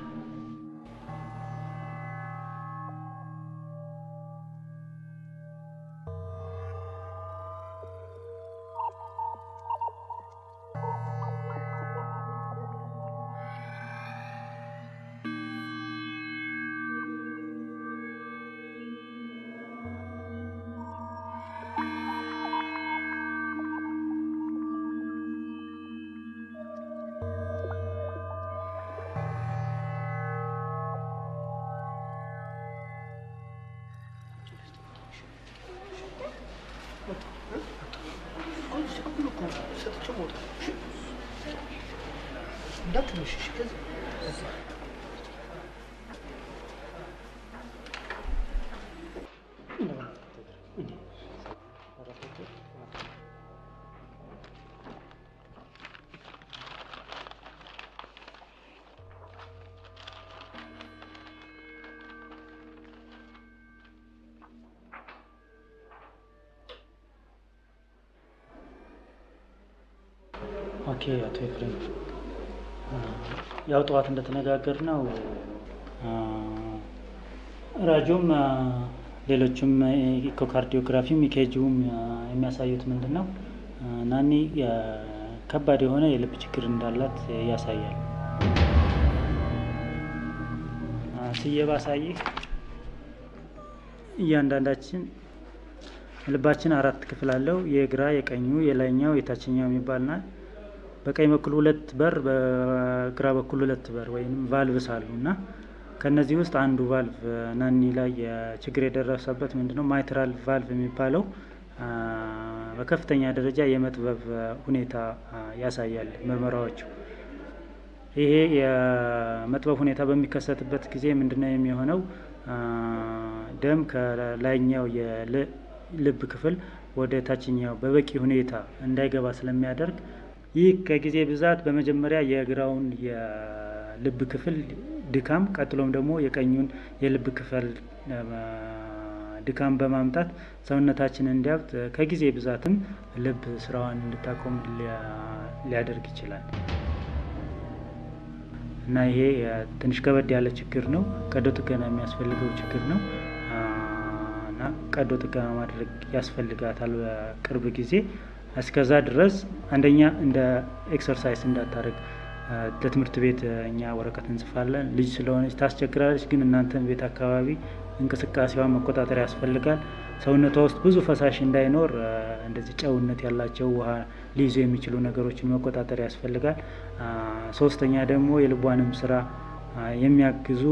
Speaker 9: Okay አቶ ኤፍሬም፣ ያው ጠዋት እንደተነጋገርነው ራጁም ሌሎችም echocardiography ም EKG ውም የሚያሳዩት ምንድን ነው፣ ናኒ ከባድ የሆነ የልብ ችግር እንዳላት ያሳያል። ስዬ ባሳይህ እያንዳንዳችን ልባችን አራት ክፍል አለው። የግራ፣ የቀኙ፣ የላይኛው፣ የታችኛው የሚባልና በቀኝ በኩል ሁለት በር በግራ በኩል ሁለት በር ወይም valves አሉ እና ከነዚህ ውስጥ አንዱ ቫልቭ ናኒ ላይ ችግር የደረሰበት ምንድነው mitral valve የሚባለው በከፍተኛ ደረጃ የመጥበብ ሁኔታ ያሳያል ምርመራዎቹ። ይሄ የመጥበብ ሁኔታ በሚከሰትበት ጊዜ ምንድነው የሚሆነው? ደም ከላይኛው የልብ ክፍል ወደ ታችኛው በበቂ ሁኔታ እንዳይገባ ስለሚያደርግ ይህ ከጊዜ ብዛት በመጀመሪያ የግራውን የልብ ክፍል ድካም፣ ቀጥሎም ደግሞ የቀኙን የልብ ክፍል ድካም በማምጣት ሰውነታችንን እንዲያብጥ ከጊዜ ብዛትም ልብ ስራዋን እንድታቆም ሊያደርግ ይችላል እና ይሄ ትንሽ ከበድ ያለ ችግር ነው። ቀዶ ጥገና የሚያስፈልገው ችግር ነው እና ቀዶ ጥገና ማድረግ ያስፈልጋታል በቅርብ ጊዜ። እስከዛ ድረስ አንደኛ እንደ exercise እንዳታደርግ ለትምህርት ቤት እኛ ወረቀት እንጽፋለን። ልጅ ስለሆነች ታስቸግራለች፣ ግን እናንተም ቤት አካባቢ እንቅስቃሴዋን መቆጣጠር ያስፈልጋል። ሰውነቷ ውስጥ ብዙ ፈሳሽ እንዳይኖር እንደዚህ ጨውነት ያላቸው ውሃ ሊይዙ የሚችሉ ነገሮችን መቆጣጠር ያስፈልጋል። ሶስተኛ ደግሞ የልቧንም ስራ የሚያግዙ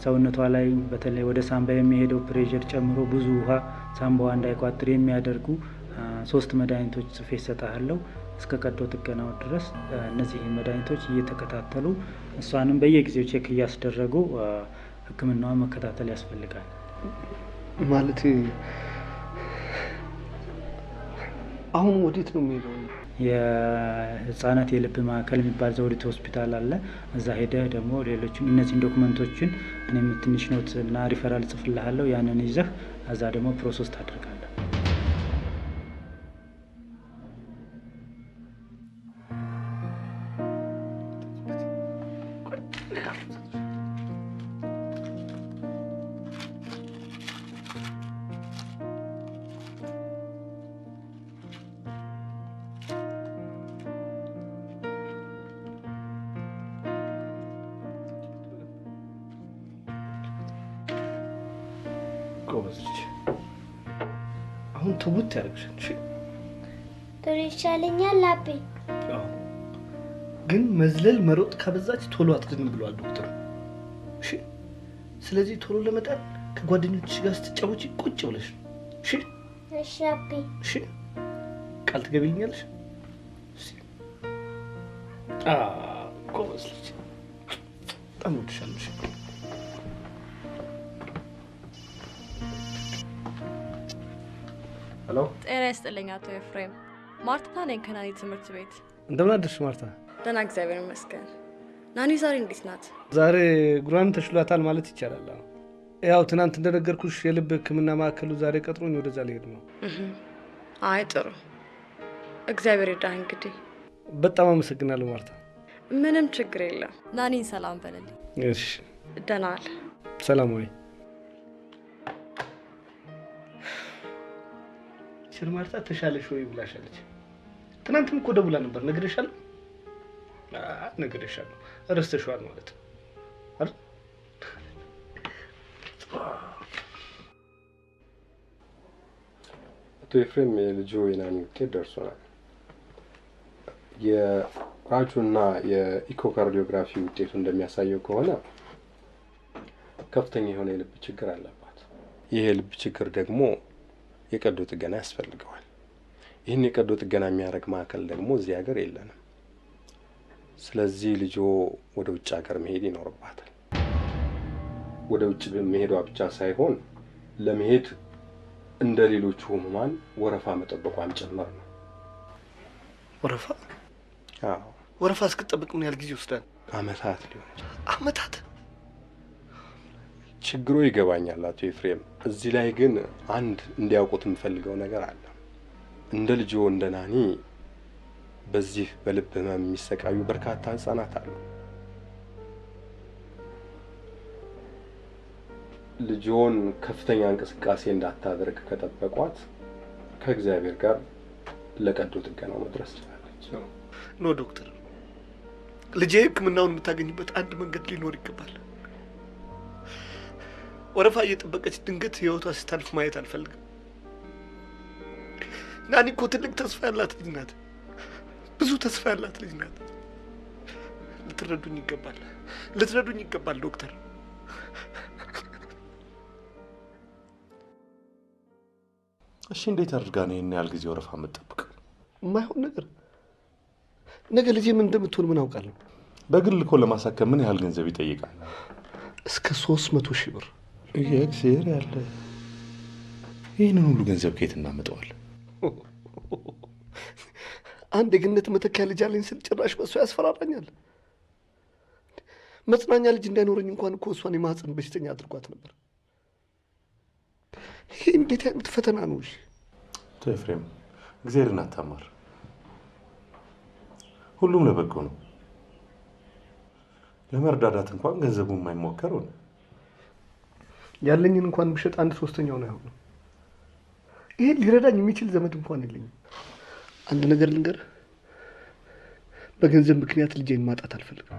Speaker 9: ሰውነቷ ላይ በተለይ ወደ ሳምባ የሚሄደው pressure ጨምሮ ብዙ ውሃ ሳምባዋ እንዳይቋጥር የሚያደርጉ 3 መድኃኒቶች ጽፌ እሰጥሃለሁ። እስከ ቀዶ ጥገናው ድረስ እነዚህ መድኃኒቶች እየተከታተሉ እሷንም በየጊዜው check እያስደረጉ ሕክምናዋን መከታተል ያስፈልጋል።
Speaker 1: ማለት አሁን ወዴት ነው የሚሄደው?
Speaker 9: የህፃናት የልብ ማዕከል የሚባል ዘውዲቱ ሆስፒታል አለ። እዛ ሄደህ ደግሞ ሌሎችም እነዚህን document ኦችን እኔም ትንሽ note እና ሪፈራል ጽፍልሃለሁ። ያንን ይዘህ እዛ ደግሞ process ታደርጋለህ።
Speaker 1: ጎበዝ ልጅ፣ አሁን ትውት ያደርግሻል። እሺ
Speaker 12: ቶሎ ይሻለኛል አቤ።
Speaker 1: አዎ፣ ግን መዝለል መሮጥ ካበዛች ቶሎ አትድንም ብለዋል ዶክተሩ። እሺ፣ ስለዚህ ቶሎ ለመዳን ከጓደኞችሽ ጋር ስትጫወቺ ቁጭ ብለሽ ነው። እሺ?
Speaker 12: እሺ አቤ።
Speaker 1: እሺ፣ ቃል ትገቢልኛለሽ? እሺ። ጎበዝ ልጅ፣ በጣም እወድሻለሁ። እሺ።
Speaker 14: Hello፣
Speaker 15: ጤና ይስጥልኝ አቶ ኤፍሬም። ማርታ ነኝ ከናኒ ትምህርት ቤት።
Speaker 1: እንደምን አደርሽ ማርታ?
Speaker 15: ደህና እግዚአብሔር ይመስገን። ናኒ ዛሬ እንዴት ናት?
Speaker 1: ዛሬ እግሯን ተሽሏታል ማለት ይቻላል። ያው ትናንት እንደነገርኩሽ የልብ ሕክምና ማዕከሉ ዛሬ ቀጥሮኝ ወደዛ ልሄድ ነው።
Speaker 15: አይ ጥሩ፣ እግዚአብሔር ይርዳህ። እንግዲህ
Speaker 1: በጣም አመሰግናለሁ ማርታ።
Speaker 15: ምንም ችግር የለም። ናኒን ሰላም በልልኝ።
Speaker 1: እሺ፣
Speaker 15: ደህና ዋል።
Speaker 1: ሰላም ወይ ስር ማርታ ተሻለሽ ወይ ብላሻለች። ትናንትም እኮ ደውላ ነበር። ነግሬሻለሁ። ነግሬሻለሁ። ረስተሽዋል ማለት ነው አይደል?
Speaker 14: አቶ ኤፍሬም የልጁ የናኒ ውጤት ደርሶናል። የራጁና የኢኮካርዲዮግራፊ ውጤቱ እንደሚያሳየው ከሆነ ከፍተኛ የሆነ የልብ ችግር አለባት። ይህ የልብ ችግር ደግሞ የቀዶ ጥገና ያስፈልገዋል። ይህን የቀዶ ጥገና የሚያደርግ ማዕከል ደግሞ እዚህ ሀገር የለንም። ስለዚህ ልጆ ወደ ውጭ ሀገር መሄድ ይኖርባታል። ወደ ውጭ መሄዷ ብቻ ሳይሆን ለመሄድ እንደ ሌሎቹ ህሙማን ወረፋ መጠበቋም ጭምር ነው።
Speaker 1: ወረፋ?
Speaker 14: አዎ።
Speaker 1: ወረፋ እስክጠብቅ ምን ያህል ጊዜ ይወስዳል?
Speaker 14: አመታት ሊሆን ይችላል።
Speaker 1: አመታት?
Speaker 14: ችግሩ ይገባኛል አቶ ኤፍሬም። እዚህ ላይ ግን አንድ እንዲያውቁት የምፈልገው ነገር አለ። እንደ ልጆ እንደ ናኒ በዚህ በልብ ህመም የሚሰቃዩ በርካታ ህፃናት አሉ። ልጅዎን ከፍተኛ እንቅስቃሴ እንዳታደርግ ከጠበቋት ከእግዚአብሔር ጋር ለቀዶ ጥገናው መድረስ ትችላለች።
Speaker 1: No ዶክተር፣ ልጄ ሕክምናውን የምታገኝበት አንድ መንገድ ሊኖር ይገባል። ወረፋ እየጠበቀች ድንገት ህይወቷ ስታልፍ ማየት አልፈልግም። ናኒ እኮ ትልቅ ተስፋ ያላት ልጅ ናት። ብዙ ተስፋ ያላት ልጅ ናት። ልትረዱኝ ይገባል፣ ልትረዱኝ ይገባል ዶክተር።
Speaker 6: እሺ እንዴት አድርጋ ነው ይሄን ያህል ጊዜ ወረፋ የምትጠብቅ?
Speaker 1: የማይሆን ነገር። ነገ ልጄ ምን እንደምትሆን ምን አውቃለሁ?
Speaker 6: በግል እኮ ለማሳከም ምን ያህል ገንዘብ ይጠይቃል?
Speaker 1: እስከ 300,000 ብር።
Speaker 6: እግዚአብሔር ያለ ይህንን ሁሉ ገንዘብ ከየት እናመጣዋለን?
Speaker 1: አንድ የግነት መተኪያ ልጅ አለኝ ስል ጭራሽ በእሷ ያስፈራራኛል። መጽናኛ ልጅ እንዳይኖረኝ እንኳን እኮ እሷን የማህፀን በሽተኛ አድርጓት ነበር። ይሄ እንዴት አይነት ፈተና ነው? እሺ
Speaker 6: አቶ ኤፍሬም፣ እግዚአብሔርን አታማር። ሁሉም ለበጎ ነው። ለመርዳዳት እንኳን ገንዘቡ የማይሞከር ሆነ።
Speaker 1: ያለኝን እንኳን ብሸጥ 1/3 ነው አይሆንም። ይሄ ሊረዳኝ የሚችል ዘመድ እንኳን የለኝም። አንድ ነገር ልንገርህ፣ በገንዘብ ምክንያት ልጄን ማጣት አልፈልግም።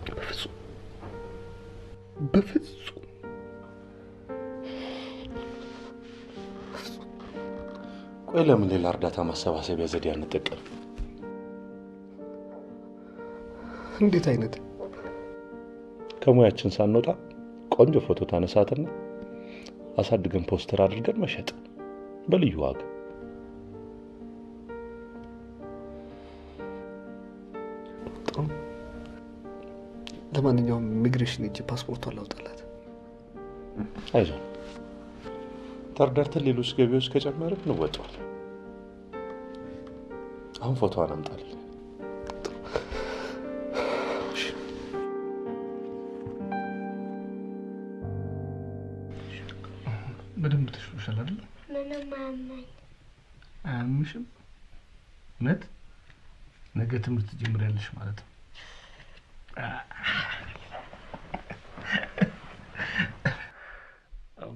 Speaker 1: በፍጹም በፍጹም።
Speaker 6: ቆይ ለምን ሌላ እርዳታ ማሰባሰቢያ ዘዴ አንጠቀም?
Speaker 1: እንዴት አይነት?
Speaker 6: ከሙያችን ሳንወጣ ቆንጆ ፎቶ ታነሳትና አሳድገን ፖስተር አድርገን መሸጥ በልዩ ዋጋ።
Speaker 1: ጥሩ። ለማንኛውም ኢሚግሬሽን ሄጄ ፓስፖርቷን ላውጣላት።
Speaker 6: አይዞን፣ ተርዳርተን ሌሎች ገቢዎች ከጨመርን እንወጣዋለን። አሁን ፎቶዋን አምጣልኝ።
Speaker 1: በደንብ ተሽሎሻል አይደል?
Speaker 12: ምንም አያመኝ።
Speaker 1: አያምሽም? እውነት? ነገ ትምህርት ትጀምሪያለሽ ማለት ነው።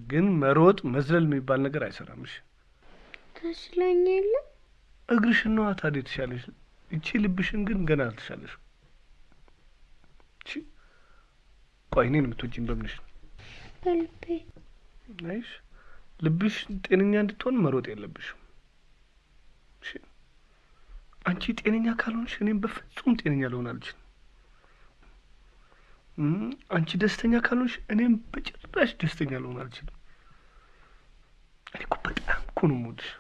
Speaker 1: ግን መሮጥ መዝለል የሚባል ነገር አይሰራም። እሺ?
Speaker 12: ተሽሎኝ የለ?
Speaker 1: እግርሽን ነዋ ታዲያ የተሻለሽ። እቺ ልብሽን ግን ገና አልተሻለሽም። እሺ? ቆይ እኔን የምትወጂኝ በምንሽ ነው?
Speaker 12: በልቤ።
Speaker 1: አይሽ፣ ልብሽ ጤነኛ እንድትሆን መሮጥ የለብሽም። እሺ? አንቺ ጤነኛ ካልሆንሽ እኔም በፍጹም ጤነኛ ልሆን አልችልም። አንቺ ደስተኛ ካልሆንሽ እኔም በጭራሽ ደስተኛ ልሆን አልችልም። እኔ እኮ በጣም እኮ ነው የምወድሽ።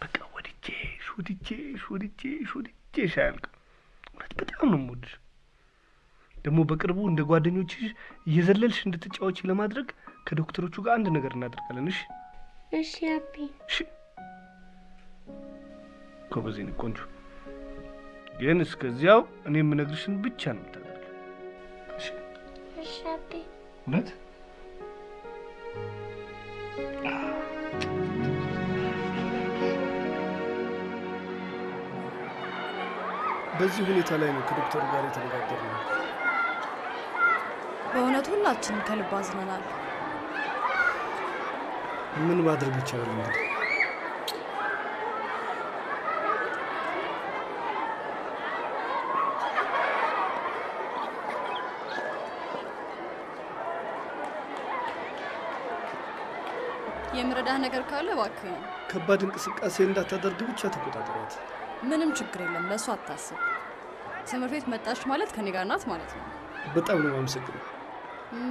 Speaker 1: በቃ ወድጄሽ ወድጄሽ ወድጄሽ ወድጄሽ አያልቅም። እውነት በጣም ነው የምወድሽ። ደግሞ በቅርቡ እንደ ጓደኞችሽ እየዘለልሽ እንድትጫወቺ ለማድረግ ከዶክተሮቹ ጋር አንድ ነገር እናደርጋለን። እሺ?
Speaker 12: እሺ አቢ።
Speaker 1: እሺ ጎበዝ የእኔ ቆንጆ። ግን እስከዚያው እኔ የምነግርሽን ብቻ ነው የምታደርጊው። እሺ?
Speaker 12: እሺ አቢ።
Speaker 1: እውነት? በዚህ ሁኔታ ላይ ነው ከዶክተሩ ጋር የተነጋገርነው።
Speaker 15: በእውነት ሁላችንም ከልብ አዝነናል።
Speaker 1: ምን ማድረግ ይቻላል እንግዲህ?
Speaker 15: የምረዳህ ነገር ካለ እባክህ።
Speaker 1: ከባድ እንቅስቃሴ እንዳታደርግ ብቻ ተቆጣጠሯት።
Speaker 15: ምንም ችግር የለም፣ ለእሱ አታስብ። ትምህርት ቤት መጣች ማለት ከኔ ጋር ናት ማለት ነው።
Speaker 1: በጣም ነው የማመሰግነው።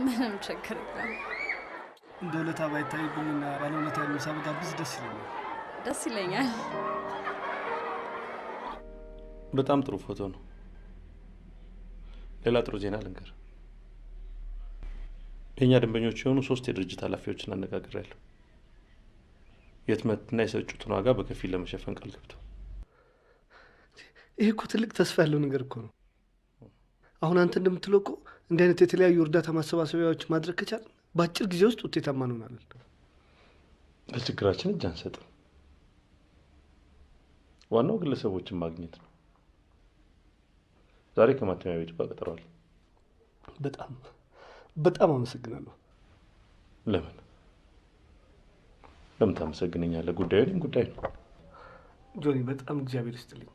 Speaker 15: ምንም ችግር የለም።
Speaker 1: እንደ ውለታ ባይታይብኝና ባለውለታ ምሳ ብጋብዝ ደስ ይለኛል።
Speaker 15: ደስ ይለኛል።
Speaker 6: በጣም ጥሩ ፎቶ ነው። ሌላ ጥሩ ዜና ልንገር። የእኛ ደንበኞች የሆኑ 3 የድርጅት ኃላፊዎችን አነጋግሬያለሁ። የህትመትና የሰጩትን ዋጋ በከፊል ለመሸፈን ቃል ገብተዋል።
Speaker 1: ይሄ እኮ ትልቅ ተስፋ ያለው ነገር እኮ ነው። አሁን አንተ እንደምትለው እኮ እንዲህ አይነት የተለያዩ እርዳታ ማሰባሰቢያዎች ማድረግ ከቻልን በአጭር ጊዜ ውስጥ ውጤታማ እንሆናለን።
Speaker 6: ለችግራችን እጅ አንሰጥም። ዋናው ግለሰቦችን ማግኘት ነው። ዛሬ ከማተሚያ ቤቱ ጋር ቀጠሮ አለኝ።
Speaker 1: በጣም በጣም አመሰግናለሁ።
Speaker 6: ለምን ለምን ታመሰግነኛለህ? ጉዳዩ የእኔም ጉዳይ ነው።
Speaker 1: ጆኒ፣ በጣም እግዚአብሔር ይስጥልኝ።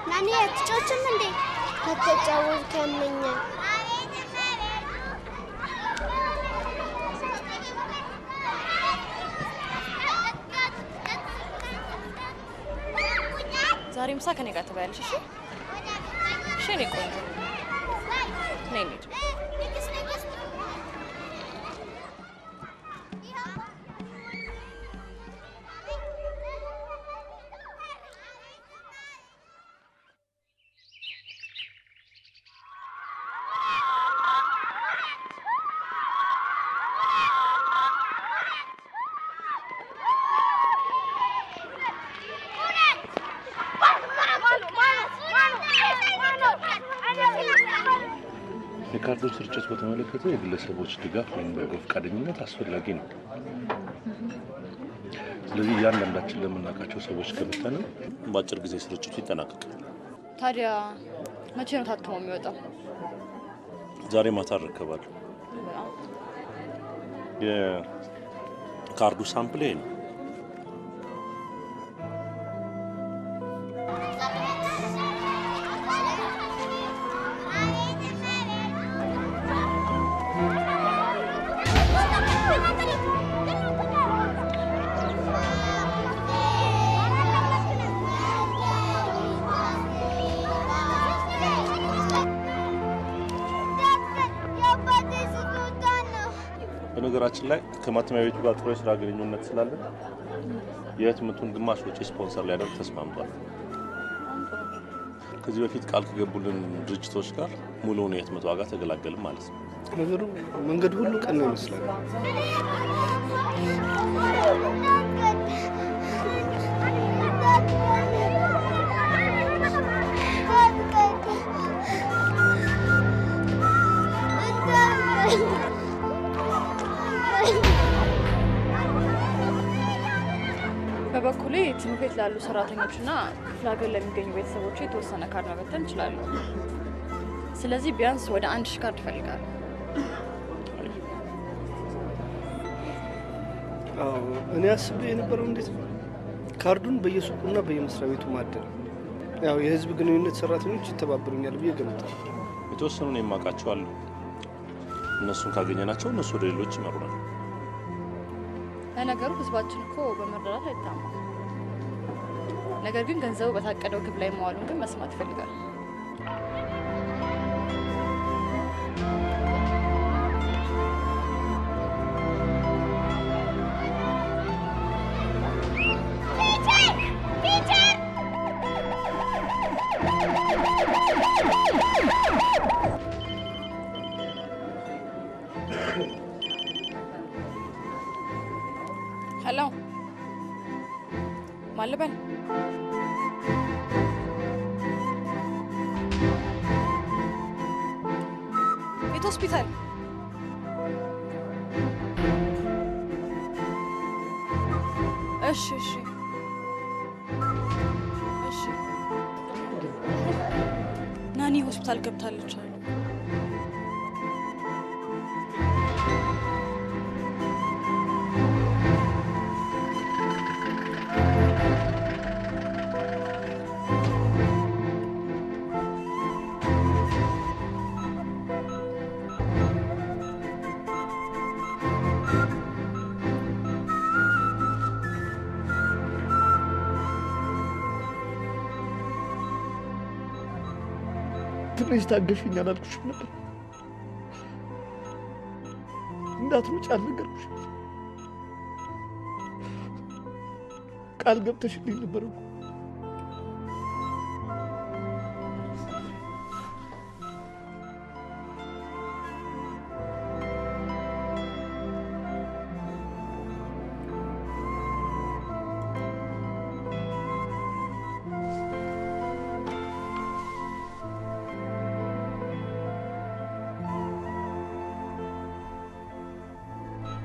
Speaker 12: ናኒ አትጫወችም እንዴ? ከተጫወትክ ያመኛል።
Speaker 15: ዛሬ ምሳ ከኔ ጋር ትበያለሽ። እሺ እሺ፣ የኔ ቆንጆ ነይ እንሂድ።
Speaker 6: የካርዱን ስርጭት በተመለከተ የግለሰቦች ድጋፍ ወይም በጎ ፈቃደኝነት አስፈላጊ ነው። ስለዚህ እያንዳንዳችን ለምናውቃቸው ሰዎች ከበተንን በአጭር ጊዜ ስርጭቱ ይጠናቀቃል።
Speaker 15: ታዲያ መቼ ነው ታትሞ የሚወጣው?
Speaker 6: ዛሬ ማታ እረከባለሁ። የካርዱ sample ይሄ ነው።
Speaker 12: የአባቴ ስጦታ ነው።
Speaker 6: በነገራችን ላይ ከማተሚያ ቤቱ ጋር ጥሩ የስራ ግንኙነት ስላለን የህትመቱን ግማሽ ወጪ ስፖንሰር ሊያደርግ ተስማምቷል። ከዚህ በፊት ቃል ከገቡልን ድርጅቶች ጋር ሙሉውን የህትመት ዋጋ ተገላገልም ማለት ነው።
Speaker 1: ነገሩ መንገድ ሁሉ ቀና ይመስላል።
Speaker 15: በበኩሌ ትምህርት ቤት ላሉ ሰራተኞችና ክፍለ ሀገር ለሚገኙ ቤተሰቦች የተወሰነ ካርድ መበተን እችላለሁ። ስለዚህ ቢያንስ ወደ 1000 ካርድ እፈልጋለሁ።
Speaker 1: አዎ፣ እኔ አስቤ የነበረው እንዴት ነው ካርዱን በየሱቁና በየመስሪያ ቤቱ ማደል። ያው የህዝብ ግንኙነት ሰራተኞች ይተባበሩኛል ብዬ ገምታለሁ።
Speaker 6: የተወሰኑን የማውቃቸው አሉ። እነሱን ካገኘናቸው እነሱ ወደ ሌሎች ይመሩናል።
Speaker 15: ለነገሩ ህዝባችን እኮ በመረዳዳት አይታማም። ነገር ግን ገንዘቡ በታቀደው ግብ ላይ መዋሉን ግን መስማት ይፈልጋል። Hello፣ ማን ልበል? የት ሆስፒታል? እሺ እሺ እሺ። ናኒ ሆስፒታል ገብታለች አሉ።
Speaker 1: ትንሽ ታገሽኝ አላልኩሽም ነበር? እንዳትሮጪ አልነገርኩሽም? ቃል ገብተሽልኝ ነበር እኮ።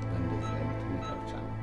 Speaker 16: በእንደዚህ አይነት ሁኔታ ብቻ ነው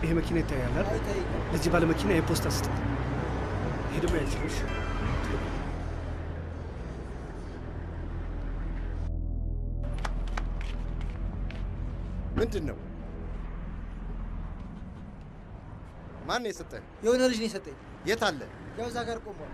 Speaker 1: ይሄ መኪና ይታያል አይደል? ለዚህ ባለ መኪና የፖስታ ስጥ። ይሄ ደግሞ ያንቺ ነው። እሺ?
Speaker 5: ምንድን ነው? ማን ነው የሰጠህ?
Speaker 4: የሆነ ልጅ ነው የሰጠኝ።
Speaker 5: የት አለ?
Speaker 4: ያው እዛ ጋር ቆሟል።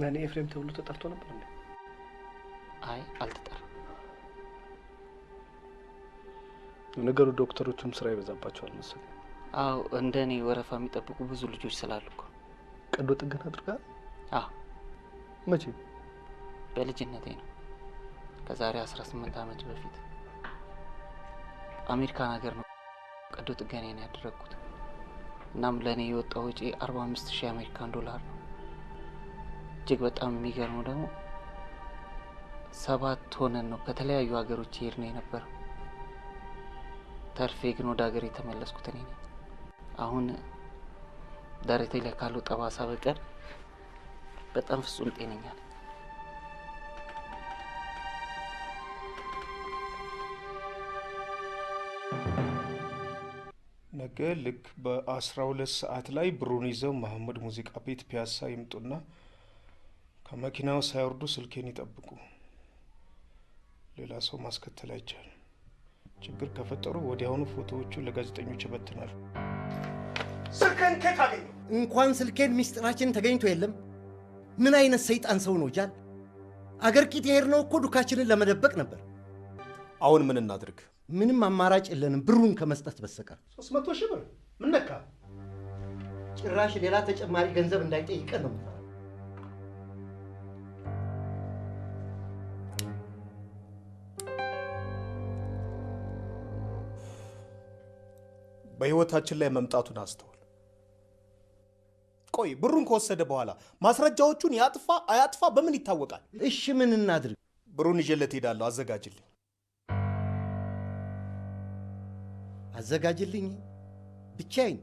Speaker 1: እኔ ኤፍሬም ተብሎ ተጠርቶ ነበር እንዴ?
Speaker 4: አይ አልተጠራም።
Speaker 1: ነገሩ ዶክተሮቹም ስራ ይበዛባቸዋል መሰለኝ።
Speaker 4: አዎ እንደኔ ወረፋ የሚጠብቁ ብዙ ልጆች ስላሉ እኮ።
Speaker 1: ቀዶ ጥገና አድርገሃል?
Speaker 4: አዎ።
Speaker 1: መቼ?
Speaker 4: በልጅነቴ ነው። ከዛሬ 18 ዓመት በፊት አሜሪካን ሀገር ነው ቀዶ ጥገናዬን ያደረግኩት። እናም ለእኔ የወጣው ወጪ 45,000 የአሜሪካን ዶላር ነው። እጅግ በጣም የሚገርመው ደግሞ 7 ሆነን ነው ከተለያዩ ሀገሮች የሄድነው የነበረው። ተርፌ ግን ወደ ሀገር የተመለስኩት እኔ ነኝ። አሁን ደረቴ ላይ ካለው ጠባሳ በቀር በጣም ፍጹም ጤነኛ ነኝ።
Speaker 16: ነገ ልክ በ12 ሰዓት ላይ ብሩን ይዘው መሐመድ ሙዚቃ ቤት ፒያሳ ይምጡና ከመኪናው ሳይወርዱ ስልኬን ይጠብቁ። ሌላ ሰው ማስከተል አይቻልም። ችግር ከፈጠሩ ወዲያውኑ ፎቶዎቹን ለጋዜጠኞች ይበትናል።
Speaker 5: ስልክህን ከየት አገኘው? እንኳን ስልኬን ሚስጥራችን ተገኝቶ የለም። ምን አይነት ሰይጣን ሰው ነው ጃል? አገር ቂጥ የሄድነው እኮ ዱካችንን ለመደበቅ ነበር።
Speaker 17: አሁን ምን እናድርግ?
Speaker 5: ምንም አማራጭ የለንም ብሩን ከመስጠት በስተቀር።
Speaker 1: 300 ሺህ ብር ምን ነካ?
Speaker 5: ጭራሽ ሌላ ተጨማሪ ገንዘብ እንዳይጠይቀን ነው።
Speaker 17: በህይወታችን ላይ መምጣቱን አስተውል። ቆይ ብሩን ከወሰደ በኋላ ማስረጃዎቹን ያጥፋ አያጥፋ በምን ይታወቃል?
Speaker 5: እሺ ምን እናድርግ?
Speaker 17: ብሩን ይዤለት እሄዳለሁ። አዘጋጅልኝ።
Speaker 5: አዘጋጅልኝ? ብቻዬን?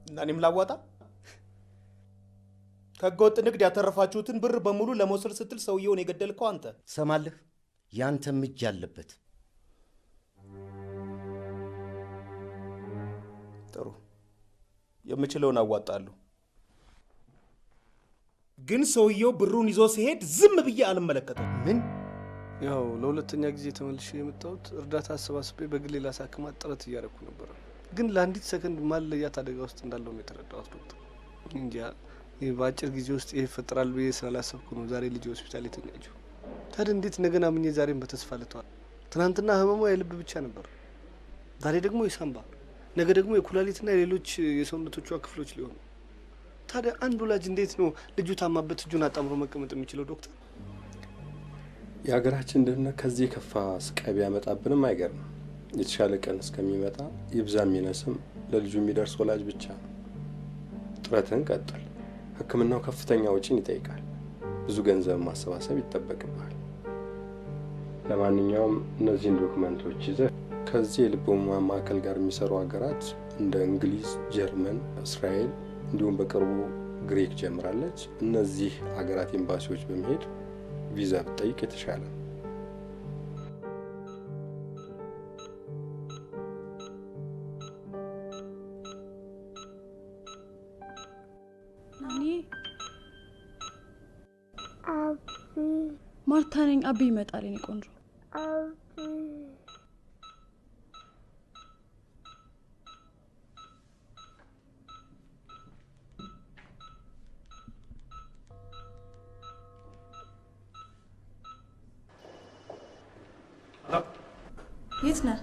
Speaker 17: እና እኔም ላዋጣ? ከህገወጥ ንግድ ያተረፋችሁትን ብር በሙሉ ለመውሰድ ስትል ሰውየውን የገደልከው አንተ።
Speaker 5: ትሰማለህ? ያንተም እጅ አለበት።
Speaker 17: ጥሩ፣ የምችለውን አዋጣለሁ። ግን ሰውየው ብሩን ይዞ ሲሄድ ዝም ብዬ አልመለከተውም።
Speaker 5: ምን?
Speaker 1: ያው ለሁለተኛ ጊዜ ተመልሼ የመጣሁት እርዳታ አሰባስቤ በግሌ ላሳክማት ጥረት እያደረኩ ነበር። ግን ለአንዲት ሰከንድ ማለያት አደጋ ውስጥ እንዳለው ነው የተረዳሁት ዶክተር። እንጃ እኔ በአጭር ጊዜ ውስጥ ይሄ ይፈጠራል ብዬ ስላላሰብኩ ነው ዛሬ ልጄ ሆስፒታል የተኛችው። ታዲያ እንዴት ነገን አምኜ ዛሬም በተስፋ ልተዋል? ትናንትና ህመሟ የልብ ብቻ ነበር፣ ዛሬ ደግሞ የሳምባ፣ ነገ ደግሞ የኩላሊትና የሌሎች የሰውነቶቿ ክፍሎች ሊሆኑ። ታዲያ አንድ ወላጅ እንዴት ነው ልጁ ታማበት እጁን አጣምሮ መቀመጥ የሚችለው ዶክተር?
Speaker 14: የሀገራችን ድህነት ከዚህ የከፋ ስቃይ ቢያመጣብንም አይገርምም። የተሻለ ቀን እስከሚመጣ ይብዛም ይነስም ለልጁ የሚደርስ ወላጅ ብቻ ነው። ጥረትህን ቀጥል። ሕክምናው ከፍተኛ ወጪን ይጠይቃል። ብዙ ገንዘብ ማሰባሰብ ይጠበቅብሃል። ለማንኛውም እነዚህን ዶክመንቶች ይዘህ ከዚህ የልብ ሕሙማን ማዕከል ጋር የሚሰሩ ሀገራት እንደ እንግሊዝ፣ ጀርመን፣ እስራኤል እንዲሁም በቅርቡ ግሪክ ጀምራለች። እነዚህ ሀገራት ኤምባሲዎች በመሄድ ቪዛ ብትጠይቅ የተሻለ ነው።
Speaker 15: ናኒ፣ ማርታ ነኝ። አቢ ይመጣል የኔ ቆንጆ። የት ነህ?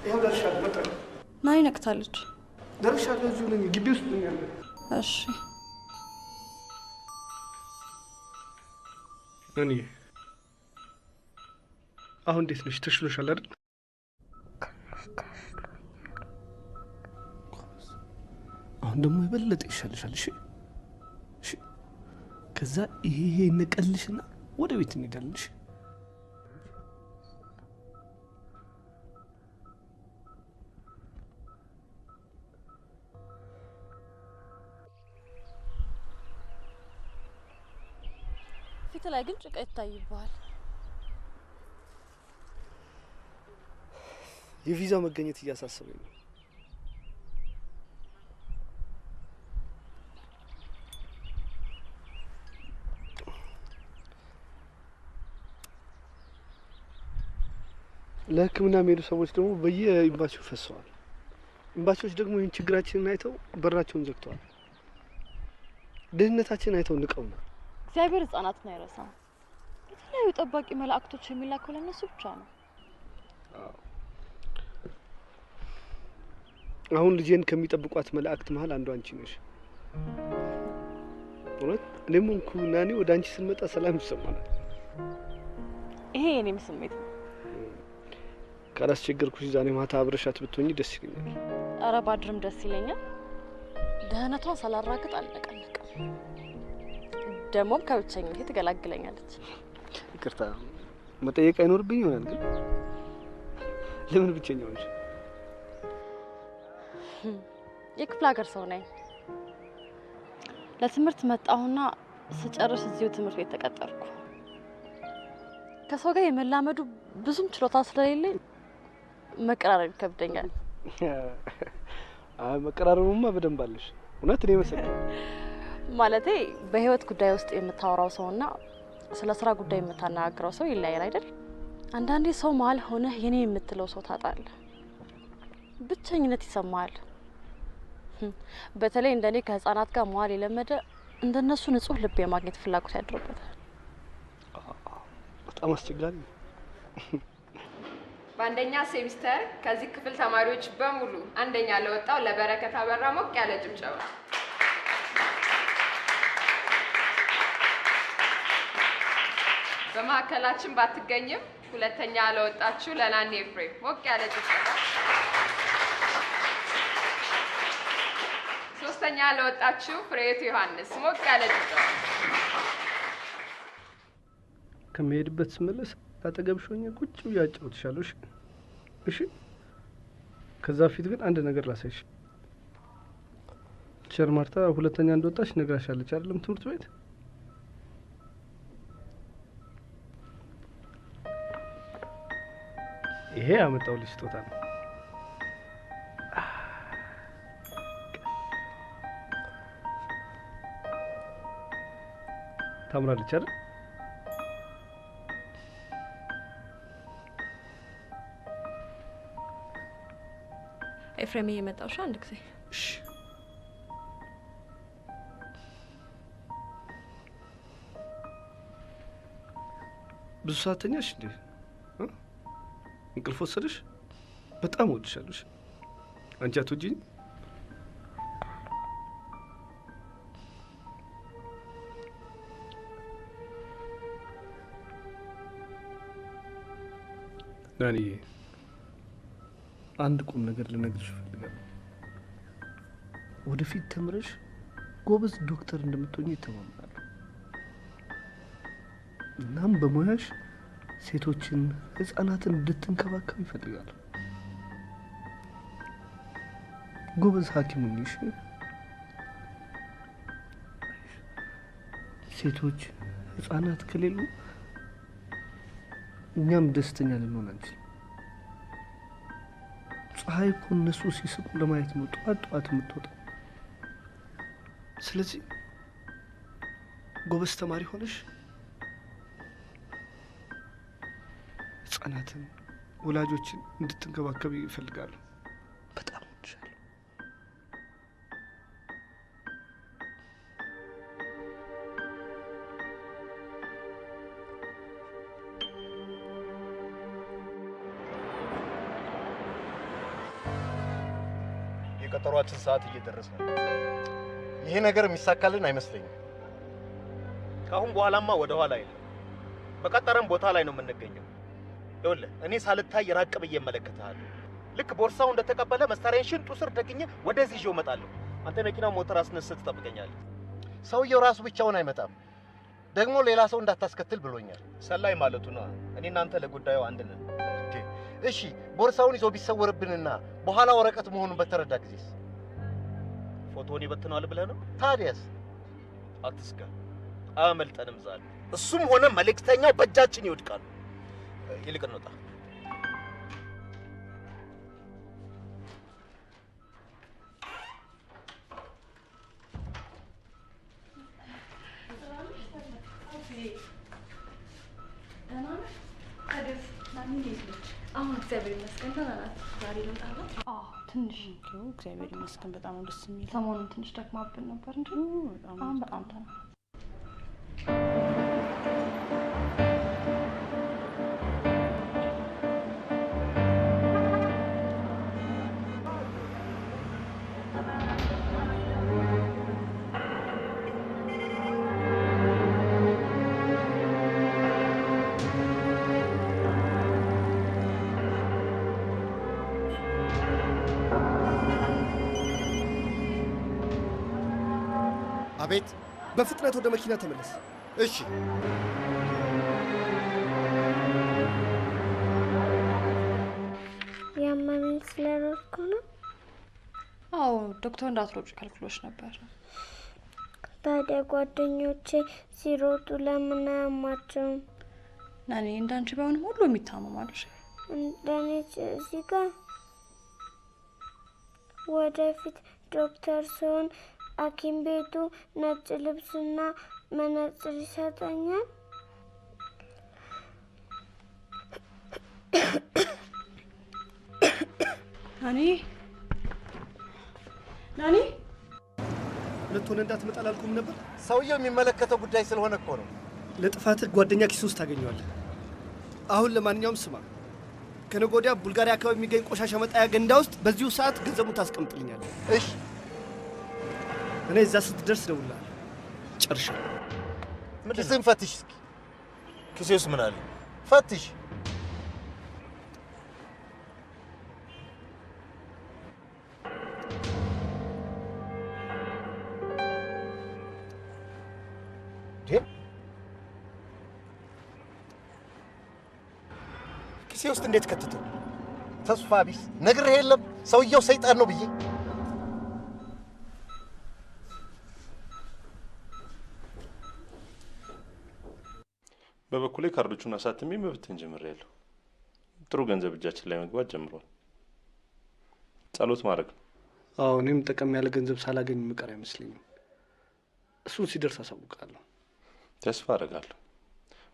Speaker 1: ይኸው ደርሻለሁ። መጣሁ።
Speaker 15: ናኒ ነቅታለች።
Speaker 1: ደርሻለሁ። እዚሁ ነኝ፣ ግቢ ውስጥ ነኝ ያለሁት።
Speaker 15: እሺ
Speaker 1: እኔ አሁን እንዴት ነሽ? ተሽሎሻል አይደል? አሁን ደግሞ የበለጠ ይሻልሻል። እሺ እሺ። ከዛ ይሄ ይነቀልሽና ወደ ቤት እንሄዳለን። እሺ
Speaker 15: ፊት ላይ ግን ጭቃ ይታይብሃል።
Speaker 1: የቪዛው መገኘት እያሳሰበኝ ነው። ለሕክምና የሚሄዱ ሰዎች ደግሞ በየኤምባሲው ፈሰዋል። ኤምባሲዎች ደግሞ ይህን ችግራችንን አይተው በራቸውን ዘግተዋል። ድህነታችንን አይተው ንቀውናል።
Speaker 15: እግዚአብሔር ህጻናትን አይረሳም። የተለያዩ ጠባቂ መላእክቶች የሚላከው ለእነሱ ብቻ ነው።
Speaker 1: አሁን ልጄን ከሚጠብቋት መላእክት መሀል አንዱ አንቺ ነሽ። እውነት እኔም ሆንኩ ናኒ ወደ አንቺ ስንመጣ ሰላም ይሰማናል።
Speaker 15: ይሄ የኔም ስሜት ነው።
Speaker 1: ካላስቸገርኩሽ ዛሬ ማታ አብረሻት ብትሆኚ ደስ ይለኛል።
Speaker 15: ኧረ ባድርም ደስ ይለኛል። ደህንነቷን ሳላራግጥ አልነቀነቅም። ደግሞም ከብቸኝነቴ ትገላግለኛለች።
Speaker 1: ይቅርታ መጠየቅ አይኖርብኝ ይሆናል፣ ግን ለምን ብቸኛ ሆንሽ?
Speaker 15: የክፍለ ሀገር ሰው ነኝ። ለትምህርት መጣሁና ስጨርስ እዚሁ ትምህርት ቤት ተቀጠርኩ። ከሰው ጋር የመላመዱ ብዙም ችሎታ ስለሌለኝ መቀራረብ ይከብደኛል።
Speaker 1: አይ መቀራረቡማ በደንብ አለሽ። እውነት እኔ መሰለኝ።
Speaker 15: ማለቴ በህይወት ጉዳይ ውስጥ የምታወራው ሰውና ስለ ስራ ጉዳይ የምታናግረው ሰው ይለያል አይደል? አንዳንዴ ሰው መሀል ሆነህ የኔ የምትለው ሰው ታጣለህ። ብቸኝነት ይሰማሃል። በተለይ እንደኔ ከህፃናት ጋር መዋል የለመደ እንደነሱ ንጹህ ልብ የማግኘት ፍላጎት ያድርበታል።
Speaker 1: በጣም አስቸጋሪ ነው።
Speaker 18: በአንደኛ ሴሚስተር ከዚህ ክፍል ተማሪዎች በሙሉ አንደኛ ለወጣው ለበረከት አበራ ሞቅ ያለ ጭብጨባ። በማዕከላችን ባትገኝም ሁለተኛ ለወጣችው ለናኔ ኤፍሬም ሞቅ ያለ ጭብጨባ። ሶስተኛ ለወጣችው ፍሬቱ ዮሐንስ ሞቅ ያለ ጭብጨባ።
Speaker 1: ከመሄድበት ስመለስ አጠገብሽ ሆኜ ቁጭ ብዬ አጫውትሻለሁ። እሺ? ከዛ ፊት ግን አንድ ነገር ላሳይሽ። teacher ማርታ ሁለተኛ እንደወጣሽ ነግራሻለች አይደለም? ትምህርት ቤት ይሄ ያመጣሁልሽ ስጦታ ነው። ታምራለች አይደል?
Speaker 15: ኤፍሬም እየመጣው እሺ፣ አንድ ጊዜ
Speaker 1: እሺ። ብዙ ሰዓት ተኛሽ እንዴ? እንቅልፍ ወሰደሽ? በጣም እወድሻለሁ። አንቺ አትወጂኝም? ናኒዬ፣ አንድ ቁም ነገር ልነግርሽ እፈልጋለሁ። ወደፊት ተምረሽ ጎበዝ ዶክተር እንደምትሆኚ እተማመናለሁ። እናም በሙያሽ ሴቶችን፣ ህፃናትን እንድትንከባከብ ይፈልጋለሁ። ጎበዝ ሐኪም ሁኚ። እሺ? ሴቶች፣ ህፃናት ከሌሉ እኛም ደስተኛ ልንሆን አንችልም። ፀሐይ እኮ እነሱ ሲስቁ ለማየት ነው ጠዋት ጠዋት የምትወጣው። ስለዚህ ጎበዝ ተማሪ ሆነሽ ህፃናትን፣ ወላጆችን እንድትንከባከብ ይፈልጋሉ። በጣም እወድሻለሁ።
Speaker 17: የቀጠሯችን ሰዓት እየደረሰ ነው።
Speaker 5: ይሄ ነገር የሚሳካልን አይመስለኝም።
Speaker 17: ከአሁን በኋላማ ወደ ኋላ አይልም። በቀጠረን ቦታ ላይ ነው የምንገኘው። ይኸውልህ እኔ ሳልታይ ራቅ ብዬ እመለከትሃለሁ። ልክ ቦርሳው እንደተቀበለ መሳሪያን ሽንጡ ስር ደግኜ ወደዚህ ይዤው እመጣለሁ። አንተ መኪናው ሞተር አስነስተህ ትጠብቀኛለህ።
Speaker 5: ሰውየው ራሱ ብቻውን አይመጣም። ደግሞ ሌላ ሰው እንዳታስከትል ብሎኛል።
Speaker 17: ሰላይ ማለቱ ነው። እኔ እናንተ ለጉዳዩ አንድ ነን።
Speaker 5: እሺ ቦርሳውን ይዞ ቢሰወርብንና በኋላ ወረቀት መሆኑን በተረዳ ጊዜስ?
Speaker 17: ፎቶውን ይበትነዋል ብለህ ነው?
Speaker 5: ታዲያስ?
Speaker 17: አትስጋ፣ አያመልጠንም ዛሬ። እሱም ሆነ መልእክተኛው በእጃችን ይወድቃሉ። ይልቅ እንውጣ።
Speaker 15: አሁን እግዚአብሔር ይመስገን ደህና ናት። ዛሬ ልምጣላት? አዎ
Speaker 13: ትንሽ እግዚአብሔር ይመስገን በጣም ነው ደስ የሚል።
Speaker 15: ሰሞኑን ትንሽ ደክማብን ነበር እንጂ አሁን በጣም ደህና ናት።
Speaker 5: አቤት።
Speaker 1: በፍጥነት ወደ መኪና ተመለስ።
Speaker 5: እሺ።
Speaker 12: ያመመኝ ስለሮጥኩ ነው።
Speaker 15: አዎ ዶክተር እንዳትሮጪ ከልክሎሽ ነበር።
Speaker 12: ታዲያ ጓደኞቼ ሲሮጡ ለምን አያማቸውም?
Speaker 15: ናኒ እንዳንቺ ባይሆንም ሁሉም ይታመማሉ። እሺ
Speaker 12: እንደኔ እዚህ ጋር ወደፊት ዶክተር ስሆን ሐኪም ቤቱ ነጭ ልብስና መነጽር ይሰጠኛል።
Speaker 15: ናኒ ናኒ፣
Speaker 1: ሁለት ሆነህ እንዳትመጣ አላልኩም ነበር?
Speaker 5: ሰውየው የሚመለከተው ጉዳይ ስለሆነ እኮ ነው።
Speaker 1: ለጥፋትህ ጓደኛ ኪስ ውስጥ ታገኘዋለህ። አሁን ለማንኛውም ስማ፣ ከነገ ወዲያ ቡልጋሪያ አካባቢ የሚገኝ ቆሻሻ መጣያ ገንዳ ውስጥ በዚሁ ሰዓት ገንዘቡን ታስቀምጥልኛለህ።
Speaker 5: እሺ።
Speaker 1: እኔ እዛ ስትደርስ እደውልልሃለሁ። ጨርሻለሁ።
Speaker 5: ኪስህን ፈትሽ እስኪ።
Speaker 17: ኪሴ ውስጥ ምን አለ?
Speaker 5: ፈትሽ።
Speaker 17: ኪሴ ውስጥ እንዴት ከተተው?
Speaker 5: ተስፋ ቢስ ነግሬህ የለም ሰውየው ሰይጣን ነው ብዬ።
Speaker 6: በበኩሌ ካርዶቹን አሳትሜ መበተን ጀምሬያለሁ። ጥሩ ገንዘብ እጃችን ላይ መግባት ጀምሯል። ጸሎት ማድረግ ነው።
Speaker 1: አዎ እኔም ጠቀም ያለ ገንዘብ ሳላገኝ የምቀር አይመስለኝም። እሱን ሲደርስ አሳውቃለሁ።
Speaker 6: ተስፋ አደርጋለሁ።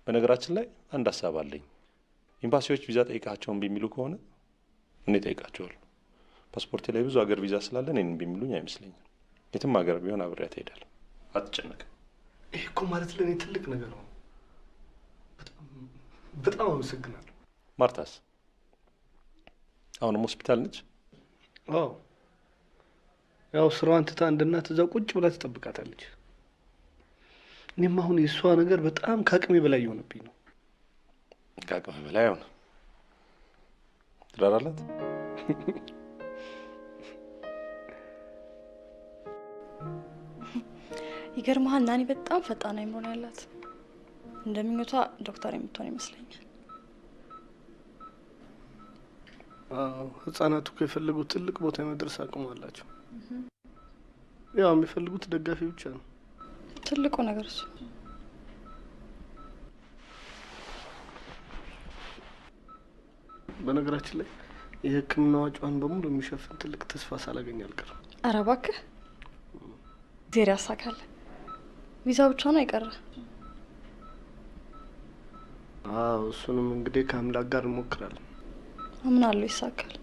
Speaker 6: በነገራችን ላይ አንድ ሀሳብ አለኝ። ኤምባሲዎች ቪዛ ጠይቃቸው እምቢ የሚሉ ከሆነ እኔ ጠይቃቸዋለሁ። ፓስፖርቴ ላይ ብዙ ሀገር ቪዛ ስላለ እኔን እምቢ የሚሉኝ አይመስለኝም። የትም ሀገር ቢሆን አብሬያት እሄዳለሁ። አትጨነቅ።
Speaker 1: ይህ እኮ ማለት ለእኔ ትልቅ ነገር ነው። በጣም አመሰግናለሁ።
Speaker 6: ማርታስ አሁንም ሆስፒታል ነች?
Speaker 1: አዎ፣ ያው ስራዋን ትታ እንደ እናት እዛው ቁጭ ብላ ትጠብቃታለች። እኔም አሁን የእሷ ነገር በጣም ከአቅሜ በላይ የሆነብኝ ነው።
Speaker 6: ከአቅሜ በላይ ሆነ። ትዳር አላት?
Speaker 15: ይገርምሃል ናኒ በጣም ፈጣን አይምሮ ነው ያላት። እንደምኞቷ ዶክተር የምትሆን ይመስለኛል።
Speaker 1: አዎ ህጻናቱ እኮ የፈለጉት ትልቅ ቦታ የመድረስ አቅሙ አላቸው። ያው የሚፈልጉት ደጋፊ ብቻ ነው።
Speaker 15: ትልቁ ነገር እሱ።
Speaker 1: በነገራችን ላይ የሕክምና ወጪዋን በሙሉ የሚሸፍን ትልቅ ተስፋ ሳላገኝ አልቀርም።
Speaker 15: ኧረ እባክህ እግዚአብሔር ያሳካል። ቪዛ ብቻ ነው የቀረ።
Speaker 1: አዎ እሱንም እንግዲህ ከአምላክ ጋር እንሞክራለን።
Speaker 15: አምናለሁ ይሳካል።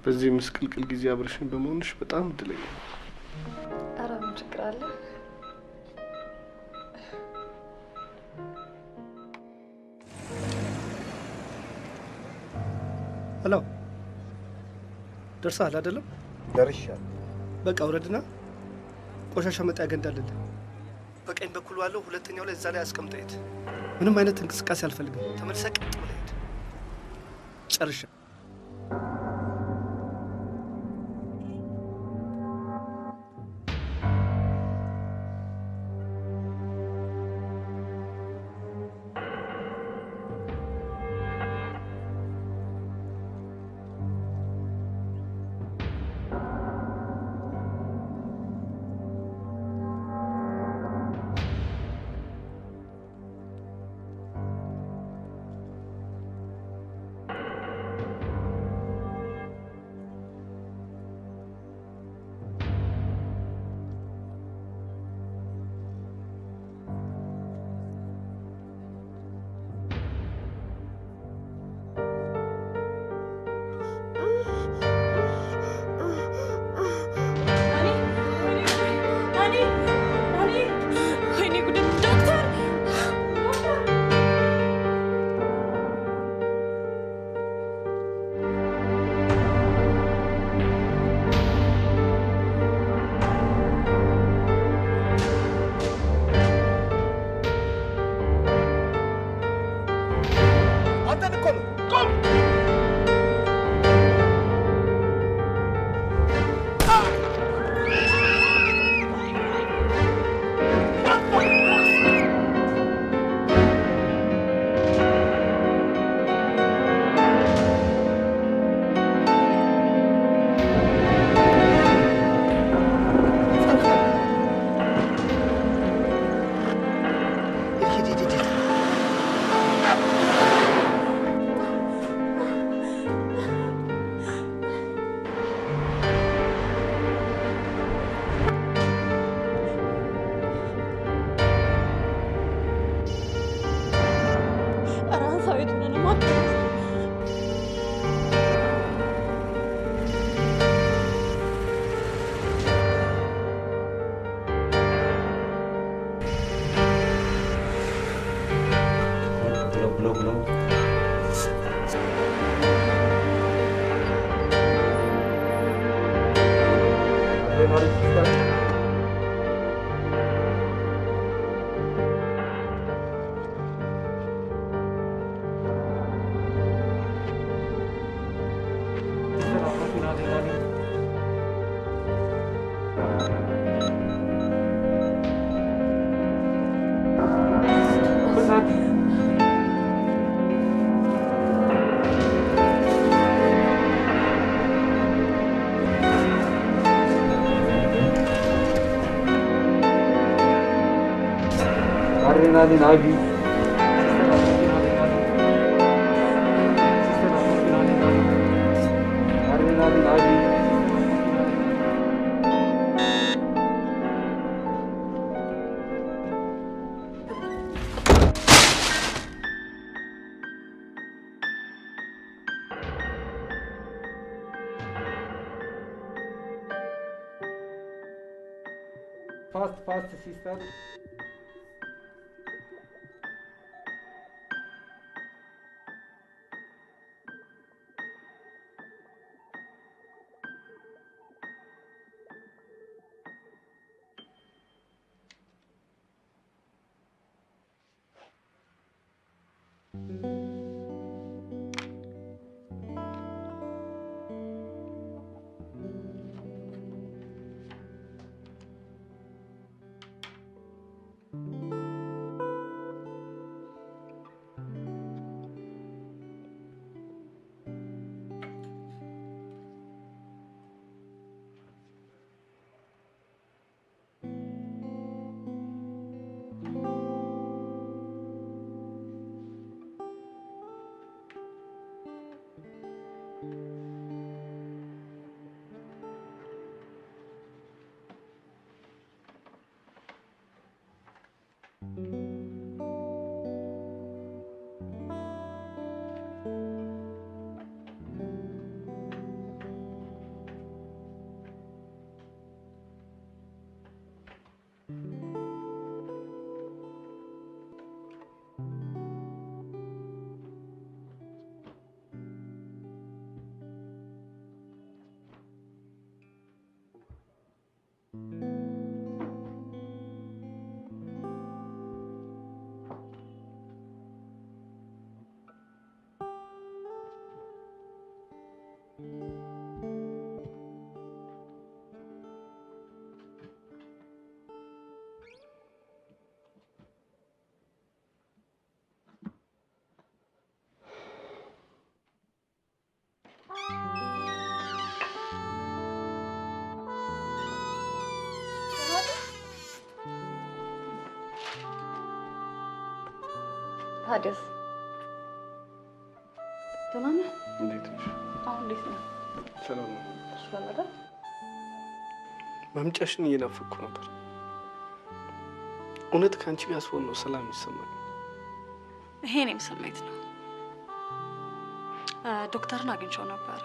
Speaker 1: በዚህ ምስቅልቅል ጊዜ አብረሽኝ በመሆንሽ በጣም እድለኛ ነኝ።
Speaker 15: ኧረ ምን ችግር አለ?
Speaker 1: Hello፣ ደርሰሃል አይደለም?
Speaker 5: ደርሻለሁ።
Speaker 1: በቃ ውረድና ቆሻሻ መጣያ ገንዳ አለልህ። በቀኝ በኩል ባለው ሁለተኛው ላይ እዛ ላይ አስቀምጠህ ሂድ። ምንም አይነት እንቅስቃሴ አልፈልግም። ተመልሰህ ቀጥ ብለህ ሂድ። ጨርሻ።
Speaker 19: Adrenaline IV. Adrenaline IV. Fast, fast, sister.
Speaker 15: ታዲያስ ደህና ነህ?
Speaker 16: እንዴት ነሽ?
Speaker 15: አሁን እንዴት ነህ?
Speaker 16: ሰላም ነው።
Speaker 15: ተሽሎሃል አይደል?
Speaker 1: መምጫሽን እየናፈቅኩ ነበር። እውነት ከአንቺ ጋር ስሆን ነው ሰላም ይሰማል።
Speaker 15: ይሄ እኔም ስሜት ነው። ዶክተርን አግኝቼው ነበረ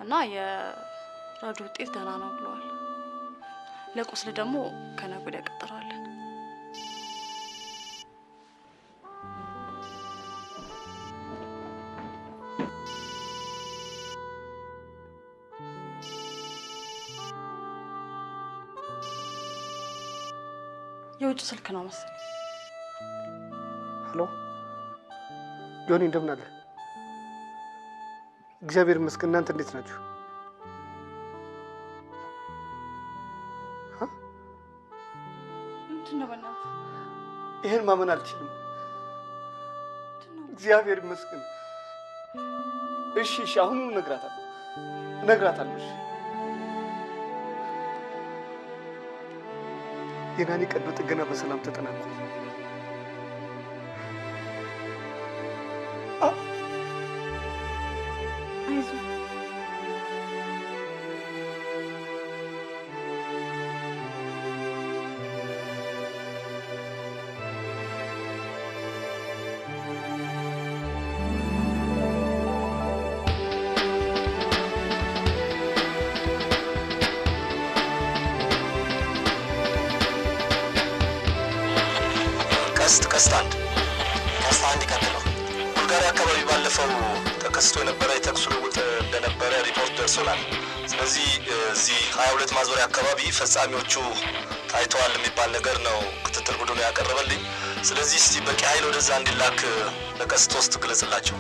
Speaker 15: እና የረዱ ውጤት ደህና ነው ብለዋል። ለቁስል ደግሞ ከነገ ወዲያ ቀጠሮ አለን። የውጭ ስልክ ነው መሰለኝ።
Speaker 1: ሄሎ ጆኒ፣ እንደምን አለ? እግዚአብሔር ይመስገን። እናንተ እንዴት ናችሁ?
Speaker 15: ምንድን ነው በእናትህ?
Speaker 1: ይህን ማመን አልችልም። እግዚአብሔር ይመስገን። እሺ እሺ፣ አሁኑኑ እነግራታለሁ እነግራታለሁ። እሺ። የናኒ ቀዶ ጥገና በሰላም ተጠናቋል።
Speaker 15: አይዞህ።
Speaker 20: ቀስት ቀስት አንድ ቀስት አንድ ይቀጥለው። ቡልጋሪያ አካባቢ ባለፈው ተከስቶ የነበረ የተኩስ ልውውጥ እንደነበረ ሪፖርት ደርሶናል። ስለዚህ እዚህ 22 ማዞሪያ አካባቢ ፈጻሚዎቹ ታይተዋል የሚባል ነገር ነው ክትትል ቡድኑ ያቀረበልኝ። ስለዚህ እስቲ በቂ ኃይል ወደዛ እንዲላክ ለቀስት 3 ግለጽላቸው።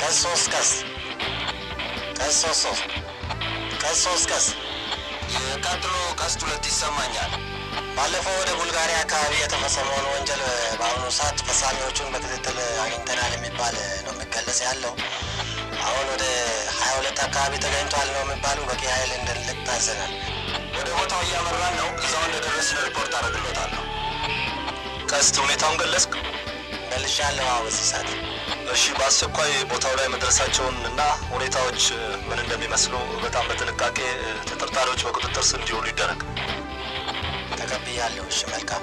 Speaker 5: ቀስት 3 ቀስት ቀስት 3 3 ቀስት 3 ቀስት ቀጥሎ ቀስት 2 ይሰማኛል። ባለፈው ወደ ቡልጋሪያ አካባቢ የተፈጸመውን ወንጀል በአሁኑ ሰዓት ፈጻሚዎቹን በክትትል አግኝተናል የሚባል ነው የሚገለጽ ያለው። አሁን ወደ 22 አካባቢ ተገኝቷል ነው የሚባሉ። በቂ ኃይል እንድንልክ ታዘናል።
Speaker 20: ወደ ቦታው እያመራን ነው። እዛው እንደደረስን ሪፖርት አደርግሎታለሁ። ቀስት ሁኔታውን ገለጽክ?
Speaker 5: ገልሻለሁ። አዎ፣ በዚህ ሰዓት።
Speaker 20: እሺ፣ በአስቸኳይ ቦታው ላይ መድረሳቸውን እና ሁኔታዎች ምን እንደሚመስሉ በጣም በጥንቃቄ ተጠርጣሪዎች በቁጥጥር ስር እንዲውሉ ይደረግ።
Speaker 5: ተቀብያለሁ። እሺ፣ መልካም።